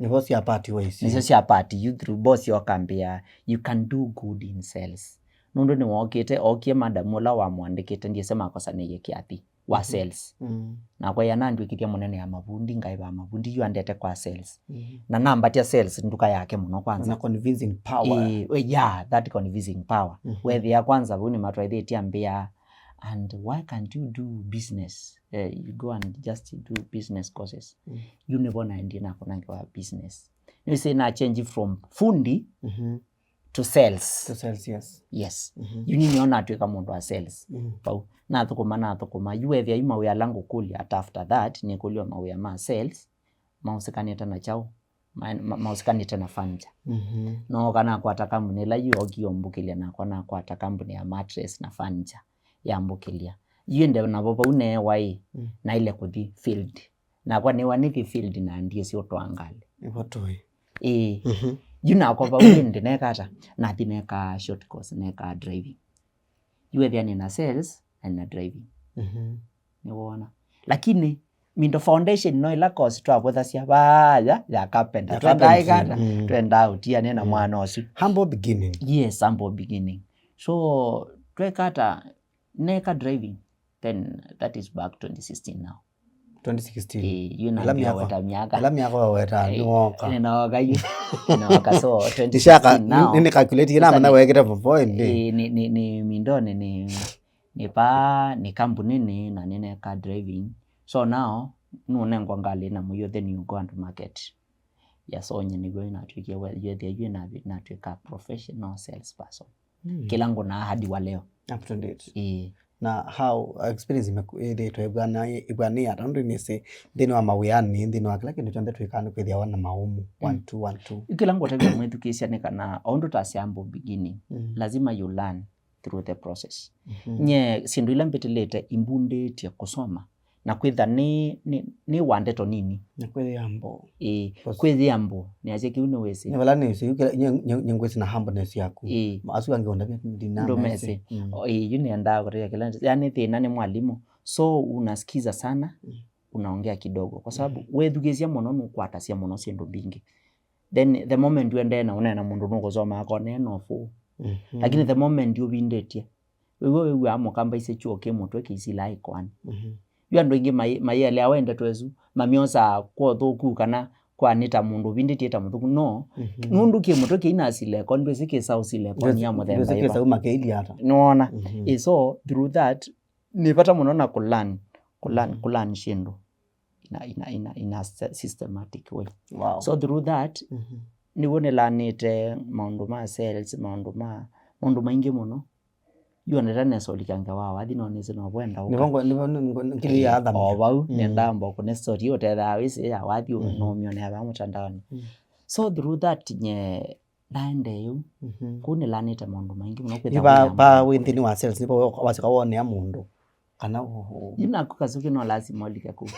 Nĩvo sya part wa ici. Nĩsyo sya part, yu through boss wakambĩa, you can do good in sales. Nũndũ nĩwokĩte, okie madam ũla wamwandĩkĩte, ndiĩsĩ makosanĩie kĩathi wa, mhm, sales. Mm. Nakwa ya nandwĩkĩthya mũnene ya mavundi, ngaĩva mavundi, yu andete kwa sales. Mm. Na nambatya sales nduka yake mũno kwanza. Na convincing power. Eh, we- yeah, that convincing power. Mhm. Wethĩa kwanza vau nĩmatwaithĩtie ambĩa, and why can't you do business? Eh, you go and just do business courses. Mm. Yu nĩvo naendie nakũnangiwa business. Nĩwĩsĩ na change from fundi, mhm, to sales. To sales, yes. Yes. Mhm. Yu nĩ nĩona atwĩka mũndũ wa sales. Mhm. Vau. Nathũkũma, nathũkũma. Yu wethĩa yu mawĩa ala ngũkũlya at after that, nĩkũlya mawĩa ma sales, maũsikanĩte na kyaũ, ma- ma- maũsikanĩte na furniture. Mhm. Nooka nakwata kambuni ĩla yu okie ũmbũkĩlya, nakwa nakwata kambuni ya mattress na furniture yambũkĩlya. Yu ĩndĩ navo vau neewa ĩ, mm, naĩle kũthi field. Nakwa nĩwa nĩthi field na ndiĩsĩ ũtwaa ngalĩ. Nĩvo tũĩ. Ĩĩ. Mhm. Yu nakwa vau ĩndĩ neka ata? Nathi neka short course, neka driving. Yu ethĩa nĩna sales, na nĩna driving. Mhm. Nĩwona. Lakini Mindo Foundation no ĩla course twavũthasya vaya ya carpenter. Ya carpentry, twendaa ĩkata, mm, twendaa ũtianĩe na, mm, mwana ũsu. Humble beginning. Yes, humble beginning. So twekata, neka driving, then that is back twenty sixteen now. Twenty sixteen. Eh, yu na Ĩla mbia myaka- weta myaka. Ĩla myaka waweta Eh, nĩwoka. Nĩnooka yu. Nĩnooka, so Tishaka twenty sixteen now. Nĩ calculate ĩna mana wekĩte vovoe ndi. Eh, ni, ni, ni mindoni ni, ni pa ni kambuninĩ na nineka driving. So now nunengwa ngalĩ na mũyo, then you go and market. Ya, so nye nĩw'o inatwĩkie we yethia yu ina- inatwĩka professional salesperson. Mm. Kĩla ngũnaa hadi wa leo. Up to date. Ĩĩ. Na how experience imeku- ĩthĩĩtwe ĩvwana ĩvwana ata? Nũndũ nĩsĩ nthĩnĩ wa mawĩanĩ, nthĩnĩ wa kĩla kĩndũ kyonthe twĩkaa nĩkwĩthĩawa na maumu, one, mm, two, one, two. Kĩla ngũtavya mwĩthukĩĩsya nĩ kana o ũndũ tasya humble beginning, mm, lazima you learn through the process. Mhm. Nye syĩndũ ila mbĩtĩlĩte imbundĩtye kũsoma na kwĩtha nĩ, nĩ, nĩ wa ndeto nini. Na kwĩyĩa humble. Ĩĩ, kwĩyĩa humble. Nĩasya kĩu nĩwĩsĩ. Nĩ vala nĩsĩ yu kĩla- nye- nye- nye ngwĩsĩ na humbleness yaku. Ĩĩ. Ma- asu angĩ ũndavya ndinamesĩ. Ndũmesĩ. Mm. O, ĩĩ, yu nĩendaa kũtavya kĩla, yani thĩna nĩ mwalimũ. So unasikiza sana, mm, unaongea kidogo kwa sababu, mm, wethukĩĩsya mũno nũkwatasya mũno syĩndũ mbingĩ. Then the moment uendee na ũneena mũndũ nũkũsoma akonee no fool. Mhm. Lakini the moment ũvindĩtye, wĩw'a wĩw'aa mũkamba isĩ kyuo kĩ mũtwe kĩisilaa ĩkoani. Mhm. Yu andũ aingĩ mai- maieleawa ndeto ĩsu, mamyosaa kwa ũthũku kana kwa nĩ ta mũndũ ũvindĩtye ta mũthũku. No, mhm, nũndũ kĩ mũtwe kĩinasila ĩkoani, ndwĩsĩ kĩsa ũsila ĩkoani ya mũthemba ĩva. Kĩsauma kĩilyĩ ata. Nĩwona? Mhm. Ĩ, so through that, nĩ vata mũno na kũlearn, kũlearn, mhm, kũlearn syĩndũ in a, in a, in a, in a sy- systematic way. Wow. So through that, mhm, nĩw'o nĩlanĩte maũndũ ma sales, maũndũ ma, maũndũ maingĩ mũno. Yu ndata nesa ũlika ngewa wathi no nĩsĩ no vwenda ũka. Nĩvo ngo- nĩvo nĩ- ngo- nĩ- kĩlĩ ya athamia. O vau, mm, nĩendamba kũne story ũtethaa wĩsĩ ya wathi, mm, no ũmĩonea vaa mũtandaoni. Mm. So through that nye naendee ũu, mhm, kũu nĩlanĩte maũndũ maingĩ mũno kwĩtha. Yu va- va wĩ nthĩnĩ wa sales nĩvo wasika wonea mũndũ kana ũ- ũ- Yu naku Kasuki no lasima ũlike kũu.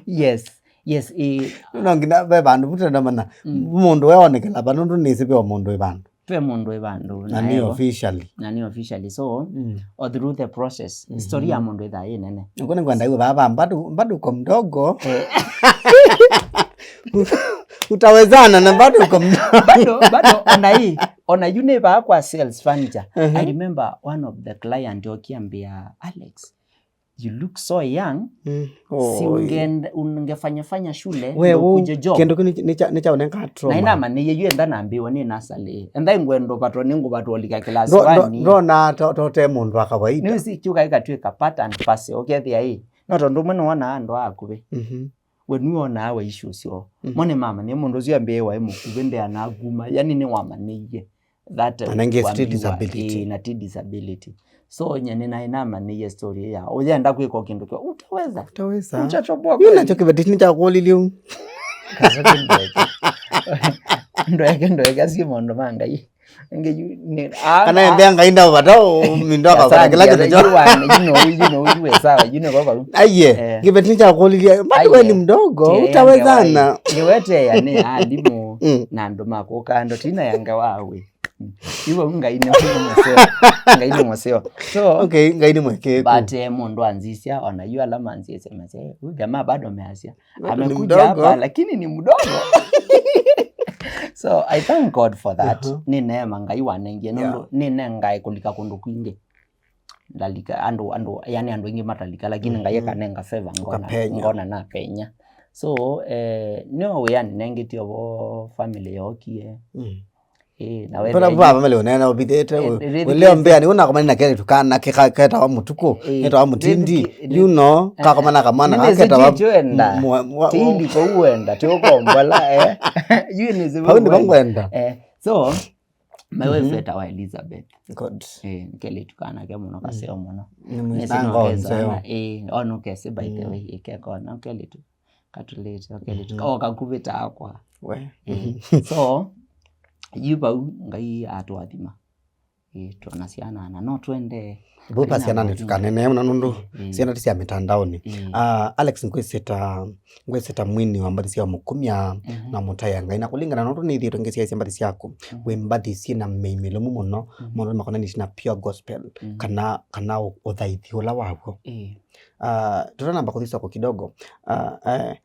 Yes, yes, ĩ- no nginya ve vandũ vuta na mana, mm, mũndũ weonekela va nũndũ nĩsĩ ve o mũndũ wĩ vandũ. Ve mũndũ wĩ vandũ na nĩ naewa officially. Na nĩ officially. So, mm, o through the process, mhm, story ya mũndũ ĩthaa ĩ nene. Nĩkũ nĩngwenda iwe vaa vaa bado bado uko mdogo. Eh. Utawezana na bado uko mdogo. Bado, bado, ona hii, ona yu nĩ vaa kwa sales furniture. Mhm. I remember one of the client okiambia, "Alex, you look so young. Mm. Si ungefanya fanya shule we ndio u- ukuje job." Kĩndũ kĩu nĩ- nĩ kya- nĩ kyaũnenga trauma. Na ĩnama nĩ yeyu enda nambiwa nĩ nasali. Enda ingwendo patwa nĩ ngũbatwa lika class one. Ndona to- tote mũndũ wa kawaida. Nĩ si kiuka ikatwĩka part and parcel. Ũkethĩa ĩ. No tondũ mwe nĩwonaa andũ akuvĩ. Mhm. We nĩwonaa wa issues syoo. Mm. Mone mama nĩ mũndũ ũcio ambĩĩe waĩ mũkuvĩ ndeanakuma. Yani nĩwamanĩie. That, na nengĩ ti disability. Ĩĩ, na ti disability. So nye nĩnaĩ namanĩie story ya ũyenda kwĩka kĩndũ kyo utaweza. Utaweza. Utatoboa. Yu kweli. Nacho kĩveti nĩ kya kũlilye u. Kasoki ndoeke. Ndoeke, ndoeke si maũndũ ma Ngai. Nge yu nĩ- ah, kana ah. Embea Ngai ndaũvata mindo akakora kĩla kĩndũ kyo. Yu wane, yu no, yu no, yu we sawa, yu nĩ kwa vau. Aiye. Eh. Kĩveti nĩ kya kũlilye bado we ni mdogo, utawezana. Ngiweteya nĩ alimũ. Mm. Na andũ makũka ndo tina yange wawe. Iwe Ngai nĩ mũseo. Ngai nĩ mũseo. So, okay, Ngai nĩ mwĩkĩĩku. But eh, mũndũ anzisya ona yu ala manzisya mase, "Huyu jamaa bado ameasya." Bado ni mdogo. Amekuja hapa lakini ni mdogo. So I thank God for that. Uh-huh. Nĩ neema Ngai wanengie nũndũ, yeah, nĩ nengae kũlika kũndũ kwingĩ. Ndalika andũ andũ yani andũ aingĩ matalika lakini, mhm, Ngai akanenga favor ngona, ũkapenya, ngona na penya. So eh, nĩ wĩa nĩnengetie vo family yokie. Mm. Eh, na we pala baba mele unena ubithete. Eh, eh, leo mbea ni una komana kele tukana keka keta wa mutuku, eh, keta wa mutindi, eh, you know, eh, kakomana kamwana kaketa wa enda. Tindi ko uenda tukombola eh. You ni zibu. Paundi bangwenda. Eh. So my wife etawa Elizabeth. Good. Eh, kele tukana ke muno kaseo muno. Ni mwitango nzeo. Eh, ono kese by the way ikeko na kele tu. Katulĩte, okay, mhm, o kakuvĩ takwa. We. Eh, so yu vau Ngai atũathima. Ĩĩ, twĩ na syana na no twende. Vau va syana nĩ tũkanene mũno nũndũ syana ti sya mĩtandaonĩ. Ah, Alex, ngwĩsĩ ta, ngwĩsĩ ta mwini wa mbathi sya mũkumya na mũtaĩa Ngai, na kũlingana na ũndũ nĩthiĩtwe ngĩsyaĩsya mbathi syaku, wĩ mbathi syĩ na mĩi mĩlũmu mũno, maũndũ makonanĩtye na pure gospel, kana, kana ũ-, ũthaithi ũla waw'o. Ĩĩ. Ah, tũtanamba kũthi soko kidogo, ah, eh,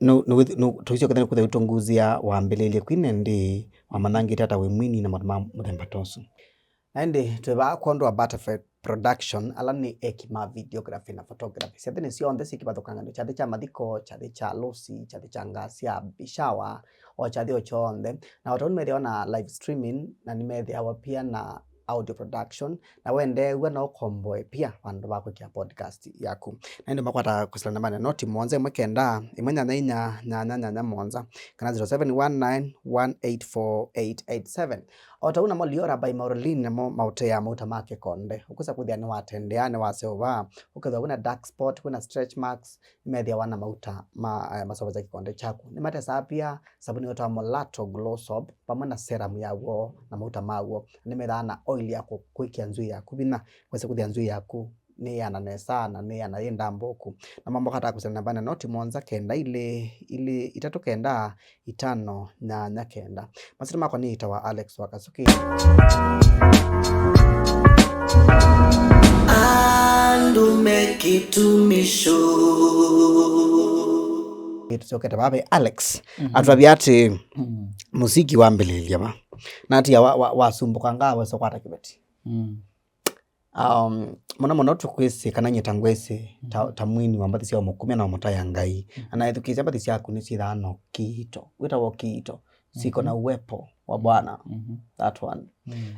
no, no, no, tũisyoke kwĩthĩa ũtũnguzia wambĩlĩlye kwine ndĩ, wamanyangĩte ata wĩ mwini na maũndũ ma mũthemba ta ũsu? Na ĩndĩ twĩ vaa kwondũ wa Butterfly Production, ala nĩ eki ma videography na photography. Syathĩnĩ syonthe syĩ kĩvathũkang'anio, kyathĩ kya mathiko, kyathĩ kya harusi, kyathĩ kya ngaa sya baby shower, o kyathĩ o kyonthe. Na o ta ũu nĩmethĩawa na live streaming, na nĩmethĩawa pia na audio production, na wendeew'a no ũkomboe pia vandũ va kwĩkĩa podcast yaku. Na ĩndĩ makwata kwĩsĩla nambanĩ noti mũonza ĩmwe kenda, ĩmwe nyanya inya, nyanya nyanya mũonza, kana zero seven one nine one eight four eight eight seven. O ta ũu namo Liora by Maureen namo maũteaa mauta ma kĩkonde. Ũkwĩsa kwĩthĩa nĩwatendea, nĩwaseũva, ũkethĩwa wĩna dark spot, wĩna stretch marks, nĩmethĩawa na mauta ma, eh, maseũvasya kĩkonde kyaku. Nĩmatesaa pia savuni wĩtawa Molato Glow Soap, vamwe na serum yaw'o na mauta maw'o. Nĩmethaa na oil ya kũ-, kwĩkĩa nzwii yaku vinya, wĩse kwĩthĩa nzwii yaku nĩyĩana nesa na nĩyĩana yĩ ndambũku. Na mambo kata kwĩsĩla nambanĩ noti mũonza kenda ilĩ ilĩ itatũ kenda itano nyanya kenda. Masyĩtwa makwa nĩtawa Alex wa Kasuki. Andũ me kĩtumisho. Tũsyokete vaa ve Alex. Atwavya atĩ mũsiki wambĩlĩlya va, na atia wa, wa, wasumbũka ngaa wesa kwata kĩveti. Um, mũno mũno tũkwĩsĩ kana nyie ta ngwĩsĩ ta, ta mwini wa mbathi sya mũkumya na mũtaĩa Ngai. Na naĩthukĩĩsya mbathi syaku nĩsyĩthaa na ũkiito. Wĩtawa ũkiito. Siko na uwepo wa Bwana. That one.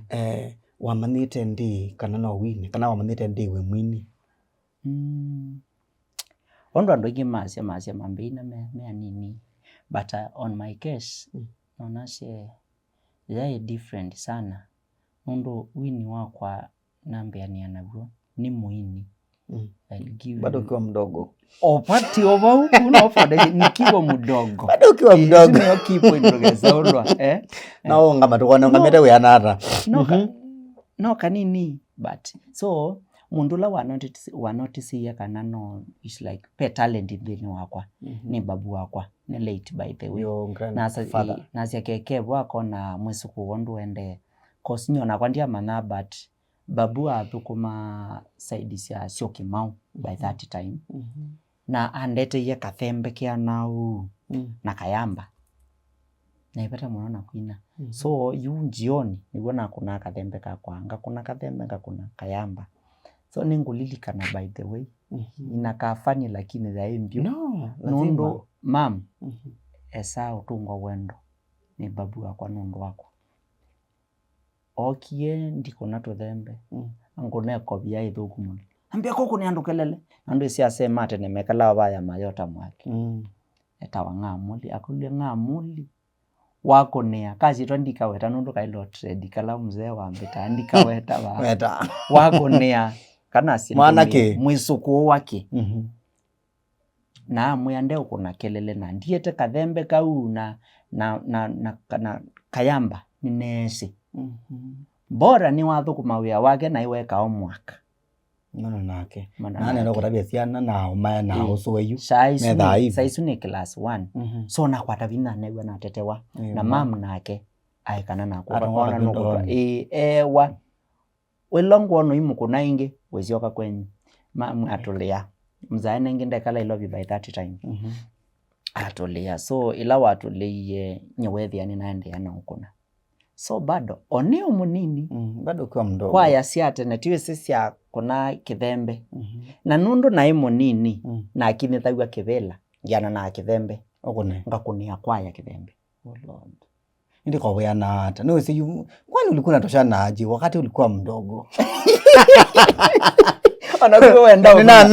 Eh, wamanyĩte ndĩ kana no wine, kana wamanyĩte ndĩ wĩ mwini? Mm. Ũndũ andũ aingĩ masya, masya mambĩina me, me anini. But, uh, on my case, nonasye yaĩ different sana. Nũndũ wini wakwa nambĩanĩa naw'o nĩ mũini. I'll give you. Bado ukiwa mdogo. O pati o vau, kuna foundation, nikiwa mdogo. Bado ukiwa mdogo. Nĩyo key point ndũkesaũlwa, eh? Na ũngama tũkone ũngamĩte wĩana ata. No ka-, no kanini, but so, mũndũ ũla wa notice, wa notice kana no, it's like, pe talent nthĩnĩ wakwa, nĩ babu wakwa, nĩ late by the way. Your grandfather. Nasa-, ĩ, nasya kekevu akona mwĩsũkũ wondũ endee. 'Cause nyie onakwa ndiamanya, but babu athũkũma side sya Syokimau by that time. Na andeteie kathembe keana ũu na kayamba. Naiveta mũno na kwina. So, yu njioni, nĩw'o nakũnaa kathembe kakwa, ngakũna kathembe, ngakũna kayamba. So, nĩngũlilikana, by the way. Ina ka funny, lakini yaĩ mbyũ. No, nũndũ lazima. Mam, esaa ũtũngwa wendo nĩ babu wakwa nũndũ wakwa. Ookie ndikũna tũthembe. Angũna ĩkovia ĩthũku mũno. Ambĩa kũkũnĩa andũ kelele. Na andũ ĩsĩ asee ma tene mekalaa vaya mayota mwaki. Etawa Ng'amũli. Akũlya, "Ng'amũli, wakũnĩa?" Kasyĩtwa ndikaweta nũndũ kaĩ low trade, kala mzee wa mbĩta, ndikaweta va. Weta. "Wakũnĩa?" Kana asye, "Mwana kĩ? Mwĩsũkũ wa kĩ?" Na amwĩa, "Ndeũkũna kelele na ndiete kathembe kau na, na, na, na, na kayamba, nĩneesĩ." Bora nĩwathũkũma wĩa wake na ĩweka homework. Mana nake. Mana nake. Na nenda kũtavya syana na ũmae na ũsũe yu. Saa isu methaa nĩ, hivi. Saa isu nĩ class one. So nakwata vinya new'a natetewa. Na mam nake aekana nakwa. Atong'oka kona nũkũtwa. Ĩĩ, ewa. Wĩla ngwona imũkũna ĩngĩ, wĩsyoka kwenyu. Mam atũlĩa. Mzae nengĩ ndekala Ilovi by that time. Atũlĩa. So, ĩla watũlĩie, nye weethĩa nĩnaendeea na ũkũna. So, bado, o nĩ o mũnini, bado ukiwa mdogo. Kwaya sya tene, tiwĩsĩ sya kũna kĩthembe. Na nũndũ naĩ mũnini, nakinyĩthaw'a kĩvĩla, ngiana na kĩthembe. Ũkũne. Ngakũnĩa kwaya kĩthembe. Oh, Lord. Ĩndĩ kwa wĩana ata? Nĩwĩsĩ yu, kwani ulikuwa unatoshana aje wakati ulikuwa mdogo? Ona kuwa wenda nina-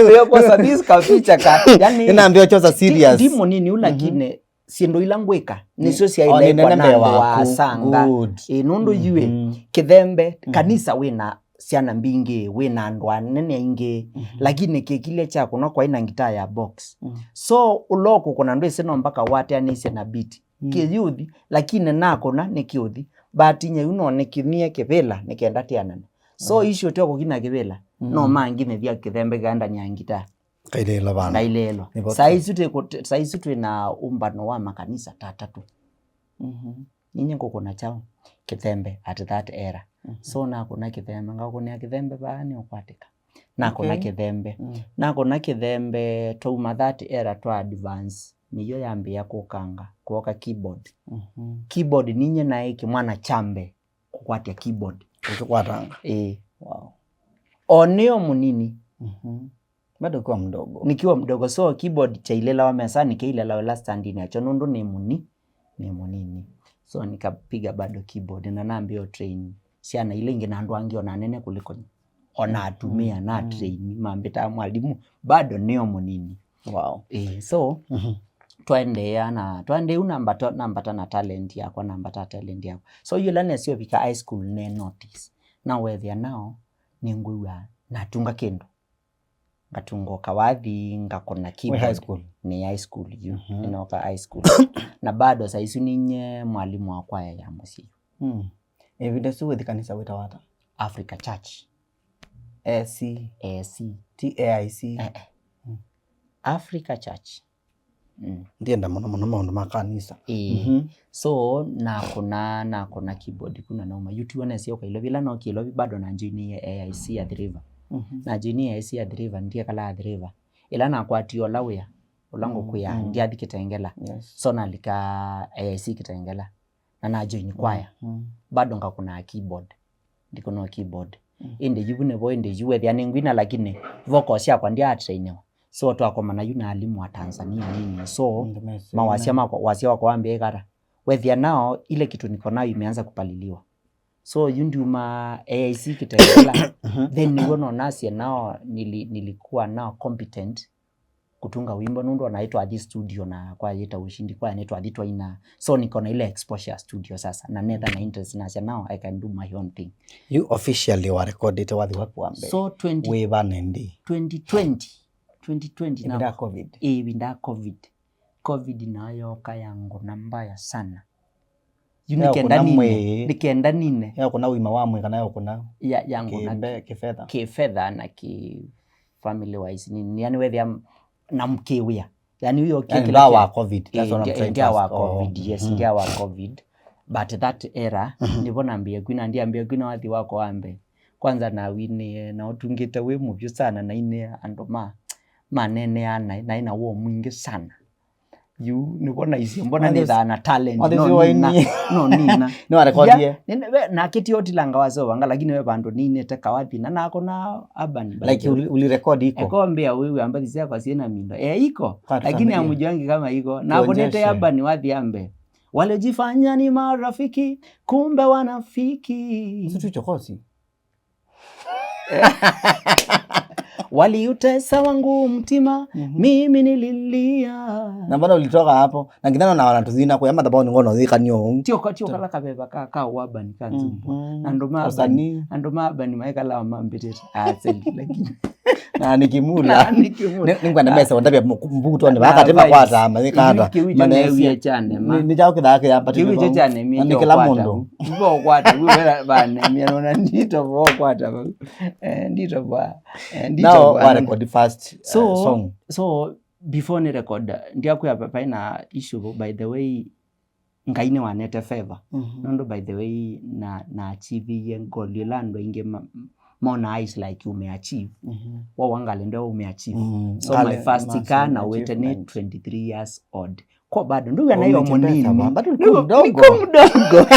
ndio kwa sadis kaficha ka. Yani, ninaambia choza serious. Ndi mũnini ula kine, syĩndũ ila ngwĩka nĩsyo syaĩle nene mbee waku. Asanga. Good. Ĩ, nũndũ yuĩ, kĩthembe, kanisa wĩna syana mbingĩ, wĩna andũ anene aingĩ, lakini kĩkilya kyakũna kwaĩ na ngitaa ya box. So, ũla ũkũkũna ndwĩsĩ no mpaka wateanĩsye na beat. Kĩyuthi, lakini nakũna nĩ kĩũthi. But nye yu no nĩkinie kĩvĩla nĩkenda tĩanana. So, mm, issue tyo kũkina kĩvĩla, mm, no manginyĩthya kĩthembe kĩkaendania ngita. Kailĩĩlwa vana. Kailĩĩlwa. Nĩ vo saa tu. Isu twĩ-, saa isu twĩ na ũmbano wa makanisa ta atatũ. Mhm. Ninye ngũkũna kyaũ? Kĩthembe at that era. Mhm. So nakũna kĩthembe, ngakũnĩa kĩthembe vaa nĩũkwatĩka. Nakũna, okay, kĩthembe. Mm. Nakũna kĩthembe twauma that era twa advance. Nĩyo yambĩĩa kũkanga, kwoka keyboard. Mhm. Keyboard ninye naĩ kĩmwana kya mbee kũkwatya keyboard. Ũkĩkwatanga? Ĩĩ. Wow. O nĩo mũnini. Mhm. Bado ukiwa mdogo. Nikiwa mdogo. So keyboard kyailĩlawa mesani, kĩilĩlawa ĩla standini yakyo nũndũ nĩ mũni-, nĩ mũnini. So nikapiga bado keyboard na nambĩa train syana ila ingĩ na andũ angĩ ona anene kuliko, ona atumĩa, mm, na, mm, train, mambĩtaa mwalimu, bado nĩo mũnini. Wow. Eh, so, mhm, twaendeea na, twaendee u nambata, nambata na talent yakwa, nambata talent yakwa. So yĩla nesyo vika high school ne notice. Na wethĩa nao, nĩngwĩw'a natunga kĩndũ. Ngatunga o kawathi, ngakũna keyboard. Wĩ high school? Nĩ high school yu. Mhm. Nĩnoka high school. Na bado saa isu ninye mwalimu wa kwaya ya mũsyĩ yu. Mm. Ĩvinda ĩsu wĩthi kanisa wĩtawa ata? Africa Church. A C. A C. Ti A I C. Eh, eh. Mm. Africa Church. Mm. Ndienda mũno mũno maũndũ ma kanisa. Ĩĩ. Mhm. So, nakũna, nakũna keyboard kuna nauma. Yu tiwona nĩsyoka Ilovi, ĩla nokie Ilovi bado na joinie A I C ya Athi River. Mhm. Na joinie A I C ya Athi River, ndiekalaa Athi River. Ĩla nakwatie ũla wĩa, ũla, mm, ngũkwĩa, mm, ndyathi Kitengela. Yes. So, nalika A I C Kitengela. Na na join kwaya. Mm. Bado ngakũnaa keyboard. Ndikũnaa keyboard. Mm. Ĩndĩ yu vu nĩvo, ĩndĩ yu wethĩa nĩngwina, lakini vocal syakwa ndyatrainiwa. So twakomana yu na alimu wa Tanzania nini. So, mm, mawasya makwa, wasya wakwa wambĩa ĩkata. Wethĩa nao, ile kitu niko nayo imeanza kupaliliwa. So yu ndiuma A I C Kitengela. Mhm. Then nĩw'o nonasye nao nili-, nilikuwa nao competent kutunga wimbo, nũndũ ona ĩtwathi studio na kwaya yĩta Ushindi kwaya nĩtwathi twaina. So niko na ile exposure studio sasa, na netha na interest nasya, now I can do my own thing. You officially warekondĩte wathi waku wa mbee. So twenty, wĩ vana ĩndĩ? Twenty twenty. Twenty twenty na ĩvinda ya COVID. Ĩĩ, ĩvinda ya COVID. COVID nayo yoka yangũna mbaya sana. Yu ya nĩkenda kũna nine, mwĩĩ. Nĩkenda nine. Ya kũna ũima wa mwĩĩ kana ya kũna ya, ya ngũna kĩmbe-, kĩfetha? Kĩfetha na kĩ family wise nini. Yani wethĩa m-, na mkĩwĩa. Yani ũyo yani kĩla wa COVID, that's what I'm trying to ask. Ndia wa COVID, yes, mhm, ndia wa COVID. But that era, mhm, nĩvo nambĩĩa kwina, ndiambĩĩa kwina wathi wakwa wa mbee. Kwanza nawinĩe, na ũtungĩte wĩ mũvyũ sana, nainĩe andũ ma, maneeneaa naĩ, naĩ na woo mwingĩ sana. Yu nĩvo naisye mbona nĩthaa na talent, no nina, no nina. Nĩwarekodie? Ya, nĩ-, we, nakĩtie ũtilanga wasovanga, lakini we vandũ ninĩte kawathi, na nakona urban, by the way. Like, uli-, ulirekodi iko? Eko mbĩa wĩw'a mbathi syakwa syĩna mindo. E, iko. Lakini amjuangi kama iko. Nakũnĩte urban wathi ambe. Walijifanya ni marafiki, kumbe wanafiki. Usitu chokosi. Waliutesa wangu mtima, mhm, mimi nililia. Na mbona ulitoka hapo? Na ngithano na wanatuzina kwa madhabahu ni ngono zika nyo. Tio ka, tio kala kaveva ka, ka urban ka nzumbo. Mhm. Andũ ma urban, andũ ma urban maikala mambitĩte. Ah, seli, lakini. Na nikimula. Na nikimula. Ni, ningwenda mesa wandabia mbuto ni wakati makwata mazikata. Kiwi chane, ma. Ni, ni chao kidake ya pati. Kiwi chane, mi ni kila mundu. Mbo kwata, we, we, bane, mi anaona ndito bo kwata. Eh, ndito bwa. Eh, ndito bwa. Now, wa record first, so, uh, song. So, before ni record, ndiakwĩa pa-, paina issue, by the way, Ngai nĩwanete favor. Mhm. Nũndũ, by the way, na, na achievie goal ĩla andũ aingĩ ma-, monaa is like ume achieve. Mhm. Wa wangalende ume achieve. Mm. So, my first car nawĩte nĩ twenty-three years old. Kwa bado, ndugu anayo mũnini. Bado niko mdogo. Niko mdogo.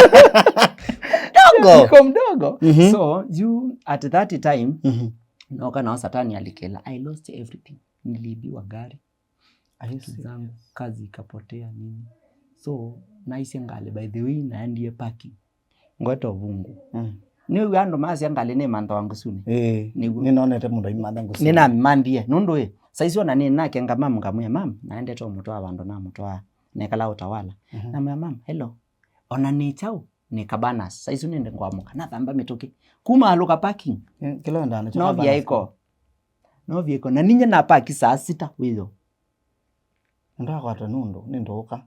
Mdogo. Niko mdogo. Mhm. So, you, at that time, mhm, noka nao satani alikela. I lost everything. Niliibiwa gari. Vitu zangu, kazi ikapotea nini. So, naisye ngalĩ, by the way, naendie parking. Ngweta ũvungu. Mm. Nĩw'o andũ masya ngalĩ nĩ mantha wa ngusuni. Eh, nĩw'o. Nĩnonete mũndũ aimantha ngusuni. Nĩnamĩmanthie. Nũndũ ĩ, saizi ona nĩ nakenga mam ngamwĩa, "Mam, naendete ũmũtwaa vandũ namũtwaa." Nekala Utawala. Mhm. Namwĩa, "Mam, hello. Ona nĩ chau, nĩ Cabanas. Saizi nĩndĩ ngwamũka. Nathamba mĩtũkĩ." Kuma alũka parking. Eh, kĩla wendaa nakyo Cabanas. No vya iko. No vya iko. Na ninye na park saa sita wĩyo. Ndakwatwa nũndũ nĩndũũka.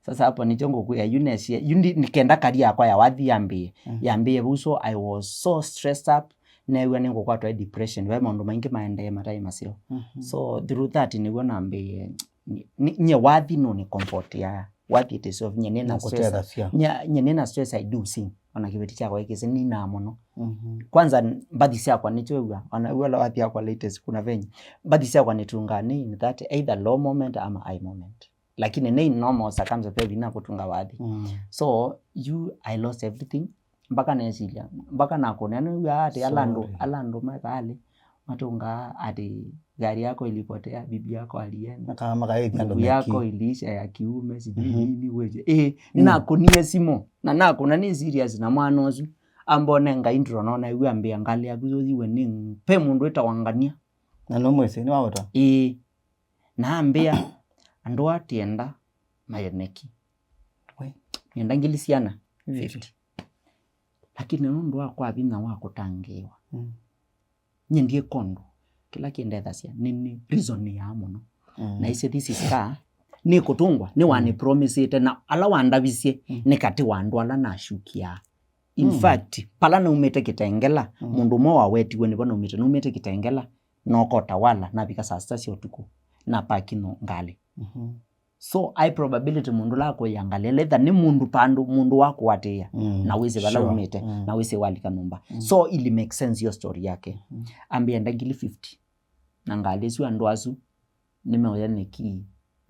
Sasa hapo nĩkyo ngũkwĩa, yu nesie, yu ndi, nĩkenda career yakwa ya wathi yambĩĩe. Mm. Yambĩĩe vau, so I was so stressed up, neew'a nĩngũkwatwa nĩ depression. Ve maũndũ maingĩ maendee mataĩ maseo. Mhm. So through that nĩw'o nambĩĩe, ni- ni- nyie wathi nũnĩ comfort ya, wathi it itself, nyie nĩna stress. Nũkũtethasya. Nyie, nyie nĩna stress, I do sing. Ona kĩveti kyakwa ĩkĩsĩ ninaa mũno. Mhm. Kwanza mbathi syakwa nĩkyo wĩw'a, ona wĩw'a la wathi yakwa latest kuna venye. Mbathi syakwa nĩtungaa nĩ in that either low moment ama high moment. Lakini nĩ in normal circumstances, ve vinya kũtunga wathi. Mm. So, you, I lost everything. Mpaka nesilya, mpaka nakũnĩa nĩw'aa atĩ ala andũ, Sorry. ala andũ me valĩ, matũngaa atĩ gari yako ilipotea, bibi yako alienda, Na kana makaĩthi andũ nguvu yako meki. iliisha ya kiume, sijui Mhm. nini, weje. Ĩĩ, Mm. nĩnakũnie simũ, na nakũna nĩ serious na mwana ũsu. Ambonenga intro, nona ĩw'a ambĩa ngalĩ yaku yũthiwe nĩ, pe mũndũ wĩtawa Ngania. Na nũmwĩsĩ, nĩwaweta? Ĩĩ. Na ambĩa, andũ aa tienda mayeneki. We. Nĩenda ngili siana fifty. Lakini nũndũ wa kwa vinya wa kũtangĩĩwa, Mm. nyie ndiĩka ũndũ. Kĩla kĩndethasya, nĩ, nĩ reason yaa mũno. Mm. Na ĩsĩ this is ka, nĩkũtũngwa, nĩ Mm. wanĩpromisĩte, na ala wandavisye, Mm. nĩ katĩ wa andũ ala nashukiaa. In Mm. fact, pala naumĩte Kitengela, Mm. mũndũ ũmwe wawetiwe nĩvo naumĩte, naumĩte Kitengela, nokota wala, navika saa sita sya ũtukũ, na paki no ngalĩ. Mhm. So, high probability mũndũ ũla akũĩa ngalĩ, letha nĩ mũndũ pandũ, mũndũ wa kũatĩĩa, Mm, na wĩsĩ vala sure. umĩte, Mm. na wĩsĩ walika nyũmba. Mm. So, ili make sense yo story yake. Mm. Ambĩa enda ngili fifty. Na ngalĩ ĩsu andũ asu, nĩmeũya nĩkĩ,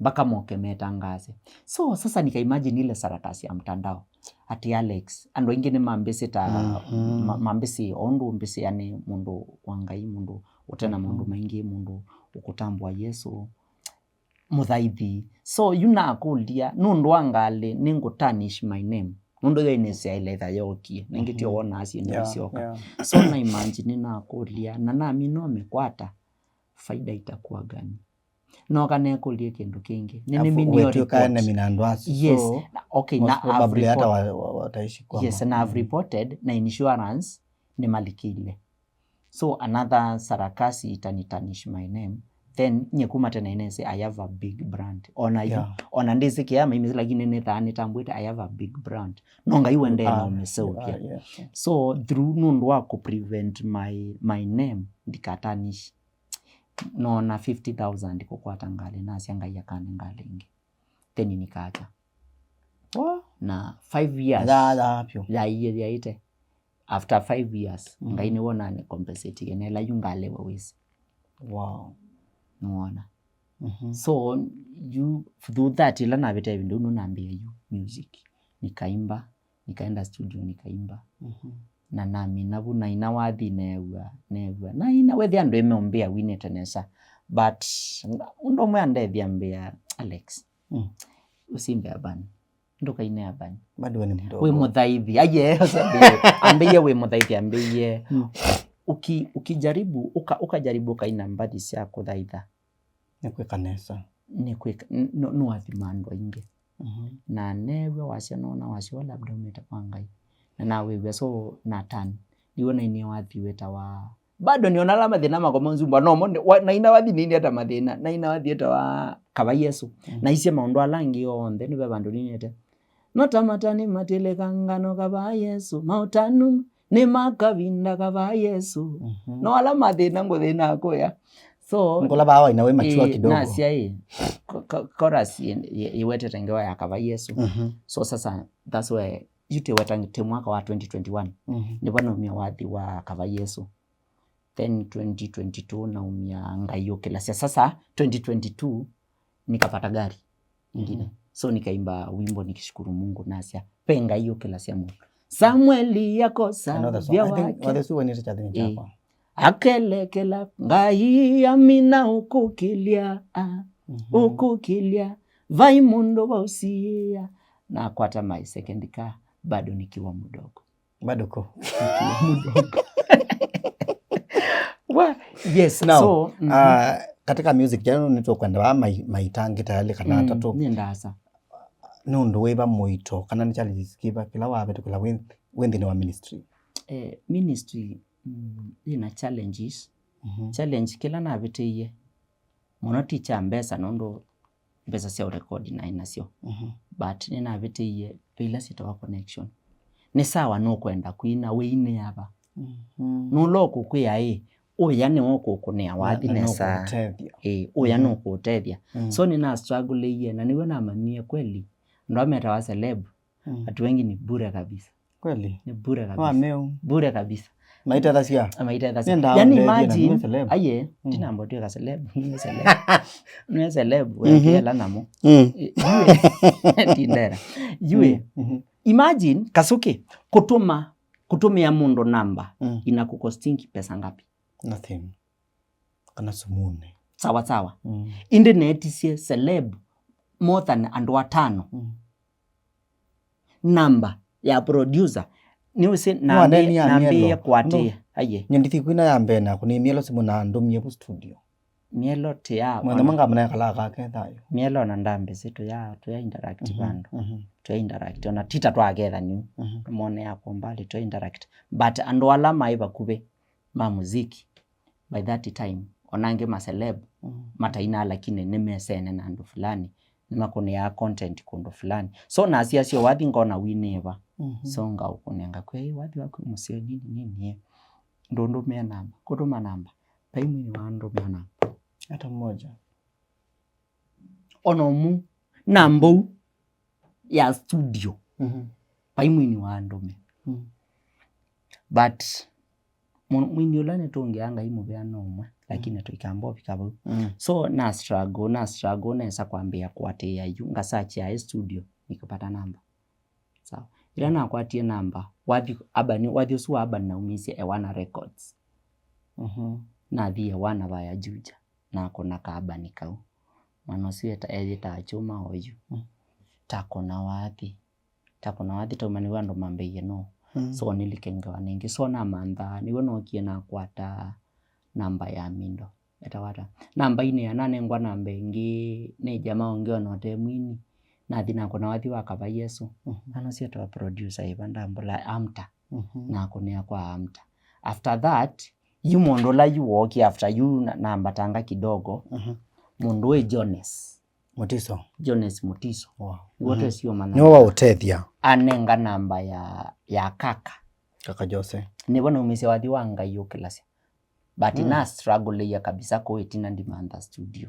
mpaka moke metangaze. So, sasa nikaimagine ile sarakasi ya mtandao. Ati Alex, andũ aingĩ nĩmambĩsĩta, Mhm. ma-, mambĩsĩ, o ũndũ mbĩsĩa nĩ mũndũ wa Ngai, mũndũ ũtena maũndũ Mhm. maingĩ, mũndũ ũkũtambũa Yesũ. Mũthaithi. So, yu nakũlya, nũndũ wa ngalĩ, nĩngũ tarnish my name. Nũndũ yo ĩnĩsyaĩle ĩtha yookie. Na ĩngĩ tio Mhm. wonaa syĩndũ Yeah, isyoka. Yeah. So, na imagine nakũlya, na namina ũmĩkwata, faida itakuwa gani? Noka nekũlye kĩndũ kĩngĩ. Nĩ Afu nĩmini yo wetw'ĩka report. Enemy na andũ asu, Yes. so, Na, okay, most na I've probably hata report- wa- wa- wataishi kwa Yes, ma- na I've Mm. reported, na insurance nĩmalikĩile. So another sarakasi itani tarnish my name. Then nye kuma tene inese I have a big brand. Ona yu, Yeah. ona ndĩsĩ kĩa maimĩsĩ, lakini nĩthaa nĩtambwĩte I have a big brand. No Ngai wendee Ah, na ũmĩseũkya. Ah, yeah, yeah. So through nũndũ wa kũ prevent my, my name ndikatarnish. Nona fifty thousand kũkwata ngalĩ, nasya Ngai akane ngalĩ ĩngĩ. Then nikaka. Wa? Na five years. Thaa, thaa pyu. Yaiye, yaite. After five years, Mhm. Ngai nĩwona nĩ compensate nela yu ngalewa wĩsĩ. Wow. Nĩwona. Mhm. So, you, through that, ĩla navĩte ĩvinda ĩno nambĩĩa yu music. Nikaimba, nikaenda studio, nikaimba. Mhm. Na namina vu, naina wathi neew'a, neew'a. Naina, wethĩa andũ ĩmeũmbĩa winĩte nesa. But, ũndũ ũmwe andethya ambĩa, Alex, Mm. ũsimbe abani. Ndũkaine abani. Bado wewe ni mdogo. Wĩ mũthaithi. Aye, ambĩie wĩ mũthaithi, ambĩie. Mm. Uki-, ukijaribu, uka-, ukajaribu ũkaina mbathi sya kũthaitha. Nĩ kwĩka nesa. Nĩ kwĩka, n-, no, nĩwathima andũ aingĩ. Mhm. Na neew'a wasya, nona wasya, "Oh, labda umĩte kwa Ngai." Na nawĩw'a, so, na turn. Nĩw'o nainie wathi wĩtawa Bado nĩona ala mathĩna makwa monzumba, no mo nĩ-, wa-, naina wathi nĩnĩete mathĩna, naina wathi ĩtawa Kavaa Yesũ. Mm. Naisye maũndũ ala angĩ onthe nĩ ve vandũ nĩnĩete. No ta matani matilĩka ngano Kavaa Yesũ, maũtanu nĩ ma kavinda Kavaa Yesũ. Mhm. No ala mathĩna ngũthĩna kũya. So, Nkola vaa waina wĩ mature ĩ, kidogo. Nasya ĩ, ko-, ko-, chorus ĩ, ĩ, ĩwetete ngewa ya Kavaa Yesũ. Mhm. So sasa, that's why, yu tĩweta tĩ mwaka wa twenty twenty-one. Mhm. Nĩvo naumya wathi wa Kavaa Yesũ. Then twenty twenty-two naumya Ngai Ũkĩlasya. Sasa twenty twenty-two nikapata gari ingine. Mhm. So nikaimba wimbo nikishukuru Mungu, nasya, "Pe Ngai Ũkĩlasya mũndũ." Samueli akosa Another song. Vya I think wake. Wathi ũsu wenĩte kyathini Eh. kyakwa. Akelekela Ngai amina ũkũkĩlya, ah, Mhm. ũkũkĩlya. Vai mũndũ vaũsiĩa. Nakwata my second car, bado nikiwa mdogo. Bado ko. Wa, yes, Now, so, mhm. Ah, katika music channel nĩtũkwenda vaa mai-, maitangĩ tayarĩ kana Mm, atatũ. Nĩ ndasa. Nĩ ũndũ wĩva mũito, kana nĩ challenges kĩva kĩla wavĩtũkĩla wĩ, wĩ nthĩnĩ wa ministry? Eh, ministry, mm, ĩna challenges. Mhm. Challenge kĩla navĩtĩie mũno ti kya mbesa, nũndũ mbesa sya ũrekodi naĩ nasyo. Mhm. But nĩnavĩtĩie ve ila syĩtawa connection. Nĩ sawa nũkwenda kwina, wĩinĩa va? Mhm. Nũla ũkũkwĩa ĩ, ũya nĩwe ũkũkũnĩa wathi nesa. Nũkũũtethya. Ĩĩ, ũya nũkũũtethya. Mm. So nĩnastruggle-ĩie, na nĩw'o namanyie kweli andũ aa metawa celeb, mm, watu wengi ni bure kabisa. Kweli? Ni bure kabisa. Wa meu. Bure kabisa. Maitethasya. Maitethasya. Nenda yani, imagine, nĩ celeb. Aye, mm, ndinamba ũtwĩka celeb, nĩ celeb. Nĩ celeb, mhm, wekĩela namo. Mm. Yue. Tindera. Yue. Mm, mhm. Imagine, Kasuki, kũtũma, kũtũmĩa mũndũ namba, mm, inakukostingi pesa ngapi? Nothing. Kana sumune. Sawa sawa. Mm. Ĩndĩ neetisye celeb more than andũ atano. Mm. Namba ya producer. Nĩwĩsĩ nambĩĩe kũatĩĩa. Aye. Nyendithi kwina ya mbee naku nĩ Mielo simũ na ndũmie vu studio. Mielo tĩ ya mwene ona. Manga mna kala kake thayũ. Mielo na ndambĩsĩ tũya, tũya interact, mhm, vandũ. Mhm. Tũya interact. Ona tita twaketha niu. Mhm. Mone ya kwa mbali tũya interact. But andũ ala maĩ vakuvĩ ma muziki, by that time, ona angĩ ma celeb, mm, mataina, lakini nĩmesene na andũ fulani, nĩmakũnĩaa content kũndũ fulani. So, nasiasya wathi ngona winĩĩva. Mhm. So, ngaũkũnenga kwĩ, "Ĩ, wathi waku mũseo nini, nini, ĩ. Ndũndũmĩa namba, kũtũma namba." Vai mwini wa ndũmĩa namba. Hata mmoja. Ona ũmwe. Namba ũu ya studio. Mhm. Vai mwini wa ndũmĩa. Mm. But mu-, mwini ũla nĩtũngĩa Ngai mũvea no ũmwe, lakini, mm, tũikamba ũvika vau. Mm. So, na struggle, na struggle, nesa kwambĩĩa kũatĩĩa yu, ngasearch aĩ studio, nikapata namba. Sawa. Ĩla nakwatie namba, wathi Urban, wathi ũsu wa Urban naumisye Ewana Records. Mhm. Nathi Ewana vaya Juja, nakũna ka Urban kau. Mwana ũsu eta-, eyĩtaa Kyũma oyu. Mm. Takũna wathi. Takũna wathi tauma nĩw'o andũ mambĩie no. Mm. So nĩlike ngewa nĩngĩ. So namanthaa, nĩw'o nookie nakwata namba ya Mindo. Etawa ata? Namba inĩ ya nanengwa namba ĩngĩ nĩ jamaa ũngĩ ona ũte mwini. Nathi nakũna wathi wa Kava Yesu. Mhm. Ano syetawa producer ĩva ndambũla Amta. Mhm. Nakũnĩa kwa Amta. After that, yu mũndũ ũla yu wookie after yu na-, nambatanga kidogo. Mhm. Mũndũ wĩ Jones. Mutiso. Jones Mutiso. Wow. Nĩwe, mhm, twesio mana. Nĩwe waũtethya. Anenga namba ya, ya kaka. Kaka Jose. Nĩvo naumisye wathi wa Ngai ũkĩlasya. But, mm, na struggle-ĩie kabisa kũu ĩtina ndimantha studio.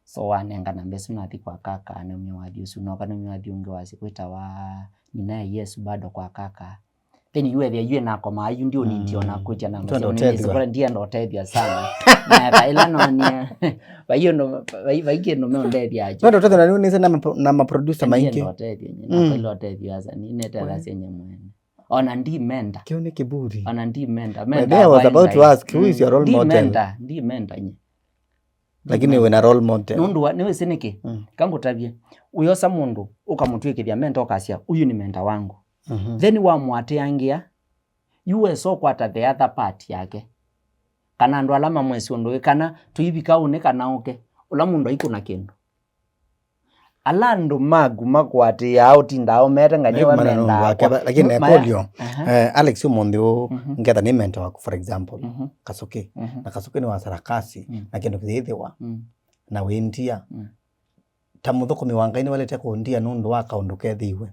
So wanenga namba ĩsu nathi kwa kaka, anaumya wathi ũsu, noka naumya wathi ũngĩ wasya kwĩtawa Ninaye Yesu bado kwa kaka. Then yu ethĩa yu enakomaa yu ndiũnindi ona kwĩtya namba. Twenda ũtethw'a. Ndienda ũtethw'a sana. Na eka ĩla nonie, vai ũndũ, vai, vai kĩndũ meũndethya akyo. Twenda ũtethw'a na nĩwĩnĩsĩ na mapro-, na maproducer maingĩ. Ndienda ũtethya nye, mm, nakwĩla ũtethw'a asa, ninetethasya nye mwene. Ona ndi menda. Kĩu nĩ kĩburi. Ona ndi menda. By the way, I was about to ask, who is your role model? Ndi menda, ndi menda nye. Lakini wĩna role model. Nũndũ wa, nĩwĩsĩ nĩkĩ? Mm. Kangũtavye. Ũyosa mũndũ, ũkamũtw'ĩkĩthya menda, ũkasya, "Huyu ni menda wangu." Mhm. Then wamũatĩangĩa, yu wesa ũkwata the other part yake. Kana andũ ala mamwĩsĩ ũndũ wĩ, kana tũivika ũnĩ kana ũke, ũla mũndũ aikũna kĩndũ. Ala andũ maku makũatĩĩaa ũtindaa ũmete ngai nĩwe mendaa kwake, lakini ekũlyo, aha, eh, Alex, ũmũnthĩ ũũ, mhm, ngetha nĩ mentor waku, for example, mhm, Kasuki. Mhm. Na Kasuki nĩ wa sarakasi, mm, na kĩndũ kĩyĩthĩwa, mm, na wĩndia. Mm. Ta mũthũkũmi wa Ngai nĩwaĩlĩte kũndia nũndũ wa kaũndũ kethĩiwe.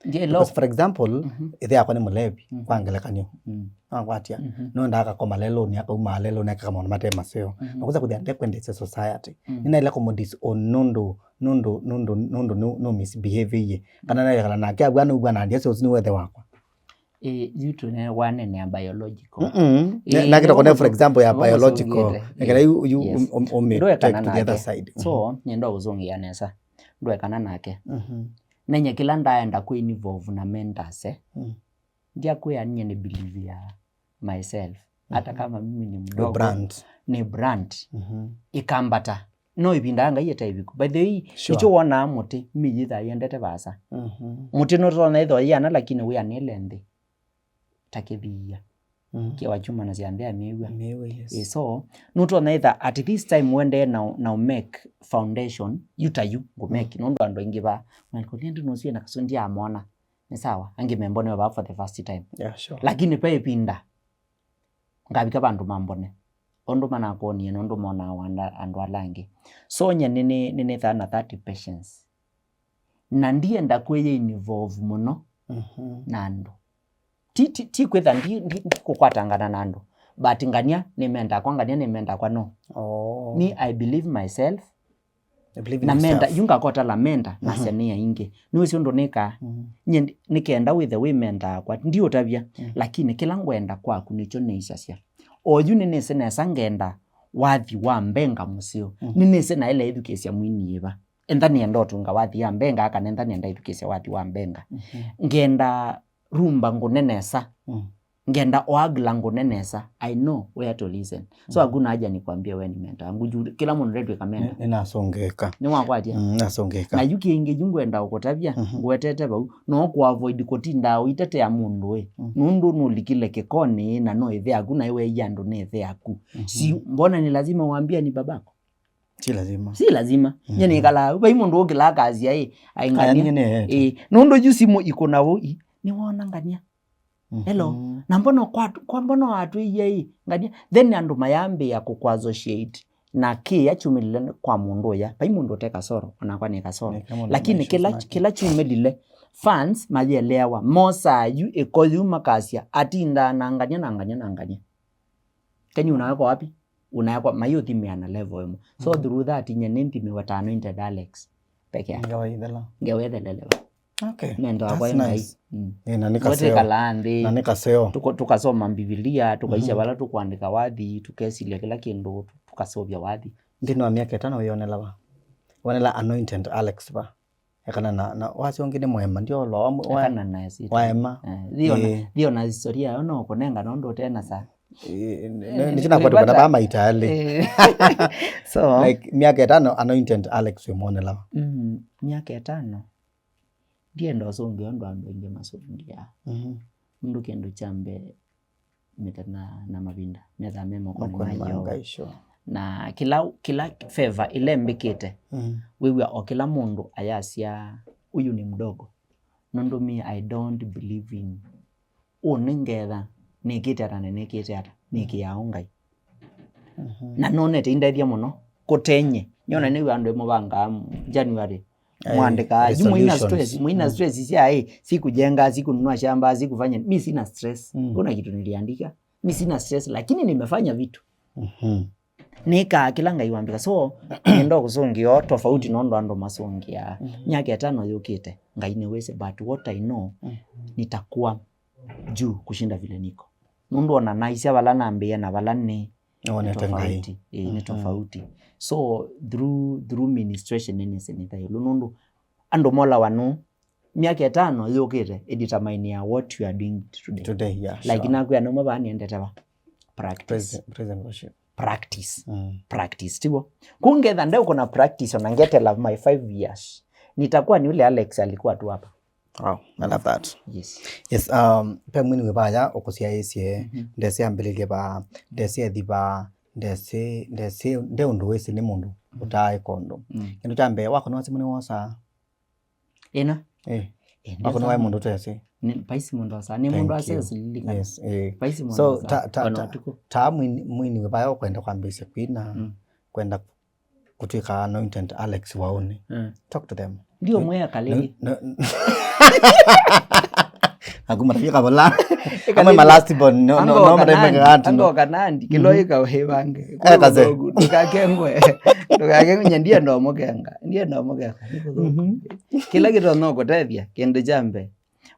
Because, for example, mhm, ĩthe yakwa nĩ mũlevi, mhm, kwa ngelekany'o. Mm. Nakwatya, mhm, nũendaa akakoma lelũnĩ, akaumaa lelũnĩ, akeka maũndũ mate maseo. Mhm. Nakusa kũthĩa ndekwendesya society. Mm. Nĩnaĩle kũmũdisown nũndũ, nũndũ, nũndũ, nũndũ nũ misbehave-ie. Kana naĩle kana nake avw'a nũvw'a na ndia syosi nĩwe ĩthe wakwa. Ĩ, yu tũne wanenea biological. Mm-mm. Ĩ, na kĩtoko ne, for example, ya biological. Nĩkĩla yu, yu, yes, um, um, um, take to the other side. So, mm-hmm, nĩenda ũzũngĩa nesa. Ndwekana nake. Mhm. Nenye kĩla ndaenda kwĩ involve na mentors, eh. Mm. Ndiakwĩa nyie nĩ believe ya myself. Hata, mhm, kama mimi ni mdogo, brand, ni brand. Mhm. Ikambata. No ĩvinda ya Ngai ĩte ĩviku. By the way, sure, nĩkyo wonaa mũtĩ, mĩĩ yĩthaa yendete vaasa. Mhm. Mũtĩ nũtonya ĩthwa yĩana, lakini wĩanĩle nthĩ ta kĩthiia. Mm. Kĩwa kyumanasya nthĩ ya mĩw'a. Mĩw'a, yes. Ĩ, so, nũtonya ĩtha at this time wendee na, na make foundation, yu ta yu, ngũ make, mm, nũndũ andũ aingĩ va, Michael Lendi nũsu ena kasũ ndiamona. Nĩ sawa, angĩ membonewa va for the first time. Yeah, sure. Lakini ve ĩvinda, ngavika vandũ mambone. ũndũ manakwonie na ũndũ monaa wa anda-, andũ ala angĩ. So nye nĩ, nĩ, nĩnĩthaa na that patience. Na ndienda kwĩyĩ involve mũno Mhm. na andũ. Ti, ti, ti kwĩtha ndi, ndi, ndikũkwatangana na andũ. But ngania nĩmendaa kwa, ngania nĩmendaa kwa, no. Oh. Me, I believe myself. I believe in na menda, myself. Yu ngakotala menda, nasya Mhm. nĩ aingĩ. Nĩwĩsĩ ũndũ nĩkaa? Mhm. Nye ndi-, nĩkenda wĩthe wĩ menda akwa. Ndiũtavya, Mm. lakini kĩla ngwenda kwaku nĩkyo nĩisasya. Oyu nĩnĩsĩ nesa ngenda wathi wa mbenga mũseo. Mhm. Nĩnĩsĩ naĩle ĩthukĩĩsya mwini ĩva. Entha nĩenda ũtunga wathi ya mbenga, kana entha nĩenda ĩthukĩĩsya wathi wa mbenga. Mhm. Ngenda rumba ngũne nesa. Mm. Ngenda oagla ngũne nesa. I know where to listen. So Mm. hakuna haja nikwambie we ni mentor wangu. Juu kila mũndũ ndetwĩka mentor. Nĩ-, nĩnasũngĩka. Nĩwakwatya? Mm, nasũngĩka. Na yu kĩngĩ yu ngwenda ũkũtavya, Mhm. ngwetete vau, no kũavoid kũtindaa ũitetea mũndũ ĩ. Mm. Nũndũ nũlikile kĩkonĩ na no ĩthe yaku, na ĩweia andũ nĩ ĩthe yaku. Mhm. Si mbona ni lazima uambie ni babako? Si lazima. Si lazima. Mhm. Nye nĩkalaa, vai mũndũ ũkĩlaa kasya ĩ, Aya aingania. Nĩ, nĩ, Ĩ, nũndũ yu simũ ikũna ũi, nĩwona ngania. Hello. Mhm. Na mbona kwa, kwa mbona watwĩie ĩ, ngania. Then andũ mayambĩĩa kũkũ associate na kĩya kyumĩlile kwa mũndũ ũya. Vai mũndũ ũte kasoro, onakwa nĩ kasoro. Nĩ kama Lakini nĩ kĩla, issues nake. Kĩla kyumĩlile, fans mayeleawa. Mosaa yu ĩko yu makasya, atindaa na ngania, na ngania, na ngania. Keni unawekwa wapi? Unawekwa mayuthimia na level ĩmwe. So Mhm. through that, nye nĩnthimiwa ta anointed Alex peke yake. Ngewa ithela. Ngewa ĩthelelewa. Okay. Mendo That's wakwa ĩ Ngai. Nice. Mm. Eh, na nĩ kaseo. Twĩkalaa nthĩ. Na nĩ kaseo. Tũko-, tũkasoma Mbivilia, tũkaisya Mhm. vala tũkwandĩka wathi, tũkesilya kĩla kĩndũ, tũ-, tũkaseũvya wathi. Nthĩnĩ wa myaka ĩtano wĩonela va? Wonela anointed Alex va? Ekana na, na wasya ũngĩ nĩ Mwema, ndiolo wa, wa, Ekana na Esita. Waema. Eh, thiona, Eh. Thiona historia yo no kũnenga nũndũ ũtena saa. Eh, Eh, nĩ, nĩ, nĩ, nĩkyo nakwatũkana nĩkwata- vaa maita elĩ. Eh. So, Like, myaka ĩtano anointed Alex wĩmwonela va? Mm, myaka ĩtano. Ndienda ũsũngĩa ũndũ andũ aingĩ masũngĩaa. Mhm. Nũndũ kĩndũ kya mbee, mĩtana na mavinda methaa me mokonĩ Mokonĩ ma ma Yeova. Ngai, sure. Na kĩla, kĩla favor ĩla ĩmbĩkĩte, Mm. wĩw'a o kĩla mũndũ ayasya, "Huyu ni mdogo." Nũndũ me, I don't believe in, "Ũũ nĩ ngetha, nĩkĩte ata na nĩkĩte ata, nĩkĩaa ũ Ngai?" Mhm. Na nonete indethya mũno kũtenye. Nyona nĩw'a andũ ĩmũvangaa January, Eh, mwandĩkaa, yu mwĩna resolutions. Stress, mwĩna Mm. stress sya, eh, sikujenga, sikununua shamba, sikufanya. Mi sina stress. Mm. Kuna kitu niliandika. Mi sina stress, lakini nimefanya vitu. Mhm. Nĩkaa kĩla Ngai wambĩka. So, nĩenda kũsũngĩo tofauti nũndũ andũ masũngĩaa. Mhm. Myaka ĩtano yũkĩte, Ngai nĩwĩsĩ, but what I know, Mhm. nitakuwa juu kushinda vile niko. Nũndũ ona naisya vala nambĩĩa na vala nĩ, Nĩwonete Ngai. Tofauti. Ĩĩ, nĩ Mhm. tofauti. So, through, through ministration nĩnĩsĩ nĩ ta ĩũlũ. Nũndũ andũ molawa nũ, myaka ĩtano yũkĩte, ĩdeterminea what you are doing today. Today, yeah, Like, sure. Nakwĩa nũmwe vaa nĩendete va? Practice. Praise, praise and worship. Practice. Mm. Practice, tiwo? Kũu ngetha ndeũkũna practice, ona ngetela my five years. Nitakuwa ni ule Alex alikuwa tu hapa. Wow, I love that. Yes. Yes, um, pe mwini wĩ vaya ũkũsyaĩĩsye, Mhm. ndesĩ ambĩlĩlye va, ndesĩ ethi va, ndesĩ, ndesĩ, nde ũndũ wĩsĩ nĩ mũndũ Mhm. ũtaaĩka ũndũ. Mm. Kĩndũ kya mbee, wakũnĩwa simũ nĩwosaa? Ĩna. Eh. Eh, wakũnĩwa nĩ mũndũ ũtesĩ? Nĩ, paisi mũndũ asa, nĩ Thank mũndũ you. Asesilikana. Yes, eh. Paisi mũndũ So, asa. Ta, ta, Ona ta, ũtukũ. Ta mwini, mwini wĩ vaya ũkwenda kwambĩĩsya kwina, Mm. kwenda kũtw'ĩka anointed Alex Waũnĩ. Mm. Talk to them. Ndio mwea kalili. No, no. Aku matafika bola. Amwe ma last born, no, no, no, matafika kati, no. Ango kanandi, kilo ika hebange. Eh, kaze. Ndukakengwe. Ndukakengwe, ndiye ndo mokenga. Ndiye ndo mokenga. Mhm. Kila kitu no kutethia, kende jambe.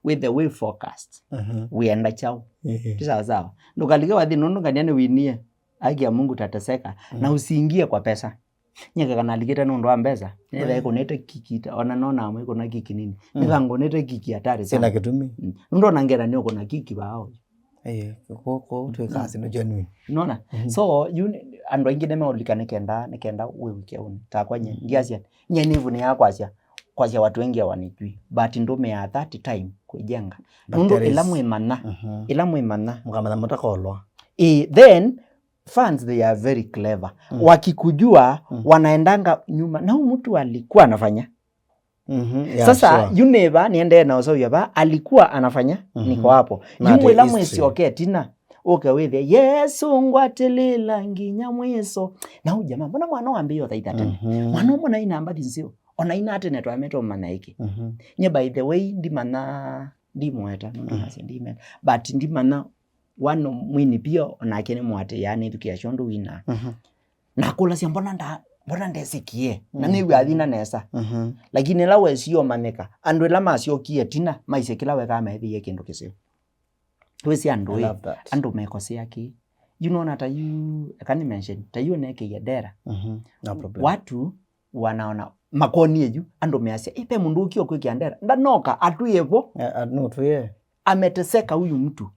With the way forecast. Mhm. Wĩenda chao. Ehe. Ti sawa sawa. Ndukalike wathi nundu ngania ni winie. Haki ya Mungu tateseka. Mm. Na usiingie kwa pesa. Nyeke kana alikite nũndũ wa mbesa. Nĩthaĩ kũnĩte kiki ta, ona nona amwe kuna kiki nini. Mm. Nĩtha ngũnĩte kiki hatari sana. Sina kĩtumi. Mm. Nũndũ ona ngera nĩ ũkũna kiki vao. Eh, ko, ko, twĩ kasi no genuine. Nona? Mhm. So, you, andũ aingĩ nĩmeũlika nĩkenda, nĩkenda wĩwike ũnĩ. Takwa nye, ndiasya, nye nĩvu nĩ ya kwasya, kwasya watu wengi hawanijui. But ndũmĩaa that time kwĩjenga. Nũndũ ĩla mwĩmanya, mhm, ĩla mwĩmanya. Mũkamanya mũtakolwa. Eh, then, fans, they are very clever. Mm. Wakikujua, mm, wanaendanga nyuma. Na huyu mtu alikuwa anafanya. Mhm, yeah, sasa, sure. Yu nĩ va, niendee na ũsovya va, alikuwa anafanya, mhm, niko hapo. Na yu mwĩla mwĩsyoke tina, ũke wĩthĩe, "Yesũ ngwatĩlĩla nginya mwĩso." Na ũjama, mbona mwana wambĩĩe ũthaitha tene? Mhm. Mwana ũmwe naina mbathi nzeo, ona ina tene twamete ũmanya ĩkĩ. Mhm. Nye, by the way, ndimanya, ndimweta, no, ndimanya, ndimweta. But ndimanya, wano mwini pia, onake nĩ mwatĩ, yani, thukia shondo wina. Mhm. Na kũlasya, "Mbona nda-, mbona ndesikie?" Na nĩw'a athina nesa. Mhm. Lakini ĩla wesio manyĩka, andũ ĩla masyokie tina, maisye kĩla wekaa methĩie kĩndũ kĩseo. Wĩsĩ andũ I ĩ, love that. Andũ mekosea kĩ. You know, na ta yu, eka nĩ mention, ta yu nekeie ndera. Mhm. No problem. Watu wanaona, makonie yu, andũ measya, "Ĩ, pe mũndũ ũkio kwĩkĩa ndera. Ndanoka, atwĩe vo." Eh, ah, no, twĩe. Ameteseka huyu mtu.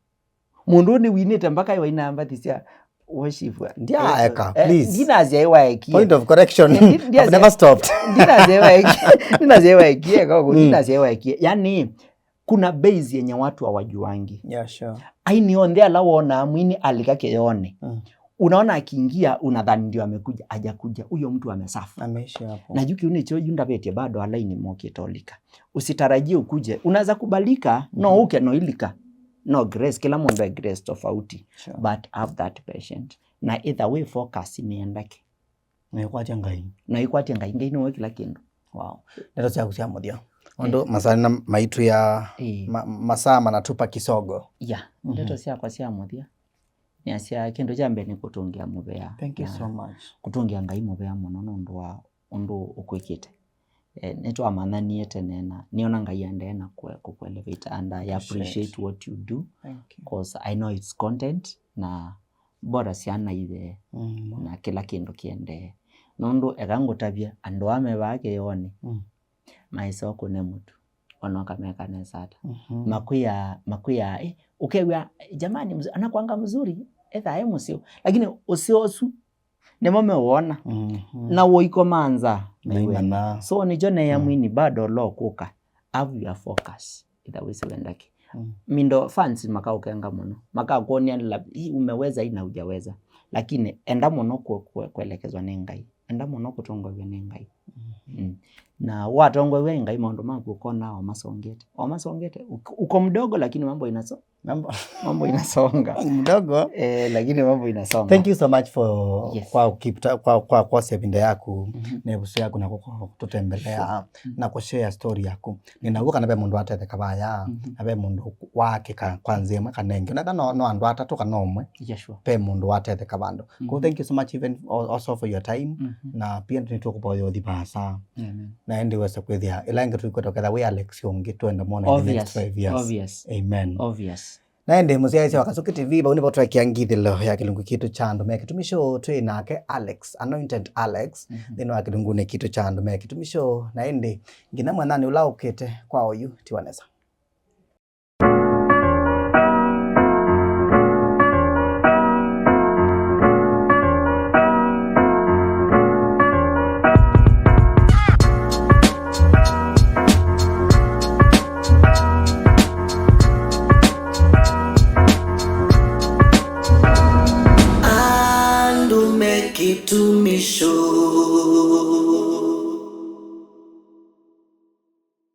Mũndũ ũyũ nĩwinĩte mpaka waina mbathi sya worship. Ndyaeka, eh, please. Ndinasya ĩwaekie. Point of correction. Eh, ndi-, I've never stopped. Ndinasya ĩwaekie. Ndinasya ĩwaekie, koko, mm, ndinasya ĩwaekie. Yani, kuna base yenye watu hawajuangi. Yeah, sure. Aini onthe ala wonaa mwini alika kĩyoonĩ. Mm. Unaona akiingia, unadhani ndio amekuja, hajakuja. Huyo mtu amesafa. Ameisha hapo. Na yu kĩu nĩkyo yu ndavĩtye bado ala aini mokĩte ũlika. Usitarajie ukuje. Unaweza kubalika, no, mhm, ũke no ilika. No grace, kĩla mũndũ e grace tofauti. Sure. But have that patient. Na either way focus nĩ endake. Na ĩkwatya Ngai. Na ĩkwatya Ngai. Ngai nĩwe kĩla kĩndũ. Wow. Ndeto syaku sya mũthya. Ũndũ, eh, masaa na maitũ ya, ĩĩ, ma-, masaa manatupa kisogo. Yeah. Mhm. Ndeto syakwa sya mũthya. Nĩasya kĩndũ kya mbee nĩ kũtũngĩa mũvea. Thank you so much. Kũtũngĩa Ngai mũvea mũno nũndũ wa ũndũ ũkwĩkĩte. Eh, nĩtwamanyanie tene na nĩona Ngai aendee na kwe-, kũkũelevate and I appreciate what you do. Thank you. 'Cause I know it's content na bora syana ithe, mm, na kĩla kĩndũ kĩendee. Nũndũ eka ngũtavye, andũ aa mevaa kĩyoonĩ, mm, maĩsa ũkũne mũtu, ona ũkameka nesa ata. Mhm. Makwĩa, makwĩa, eh, ũkew'a, "Jamani, mz-, anakwanga mzuri, etha e mũseo." Lakini ũseo ũsu, nĩmo mewona. Mhm. Na woikoma nza, na mewene. Imana. So, nĩkyo neya, mm, mwini bado lo kũka. Have your focus. Itha wĩsĩ wendaki. Mm. Mindo fans makaũkenga mũno. Makakuonia la-, hii umeweza, hii na hujaweza. Lakini enda mũno kwe-, kwe-, kuelekezwa nĩ Ngai. Enda mũno kũtongoew'a nĩ Ngai. Mhm. Mm. Na watongoew'a nĩ Ngai, maũndũ maku ũkona o masongete. O masongete. Uko, uko mdogo, lakini mambo inaso-, mambo, mambo inasonga. Mdogo. Eh, lakini mambo inasonga. Thank you so much for, yes, kwa kipta-, kwa, kwa, kwa sevinda yaku, mhm, na evuso yaku na kwa, kwa kututembelea, sure, mhm, na kushare story yaku. Nĩnaw'a kana ve mũndũ watetheka vaya, mhm, na ve mũndũ wakĩka kwa nzĩa ĩmwe kana ĩngĩ. Ona kana no, no andũ atatũ kana ũmwe, yeah, sure, ve mũndũ watetheka vandũ. Kũu, mhm, thank you so much even al-, also for your time. Mhm. Na pia nĩtũkũvoya ũthi vaasa. Amen. Na ĩndĩ wesa kwĩthĩa, ĩla ĩngĩ tũikweta ketha wĩ Alex ũngĩ, twenda mwone in the next, obvious, five years. Obvious. Amen. Obvious. Na ĩndĩ mũsyaĩĩsya wa Kasuki T V, vau nĩvo twekia ngithĩlo ya kĩlungu kitũ kya andũ me kĩtumi show, twĩ nake Alex, anointed Alex, mhm, nthĩnĩ wa kĩlungunĩ kitũ kya andũ me kĩtumi show. Na ĩndĩ nginya mwananĩ ũla ũkĩte kwa oyu, tiwa nesa.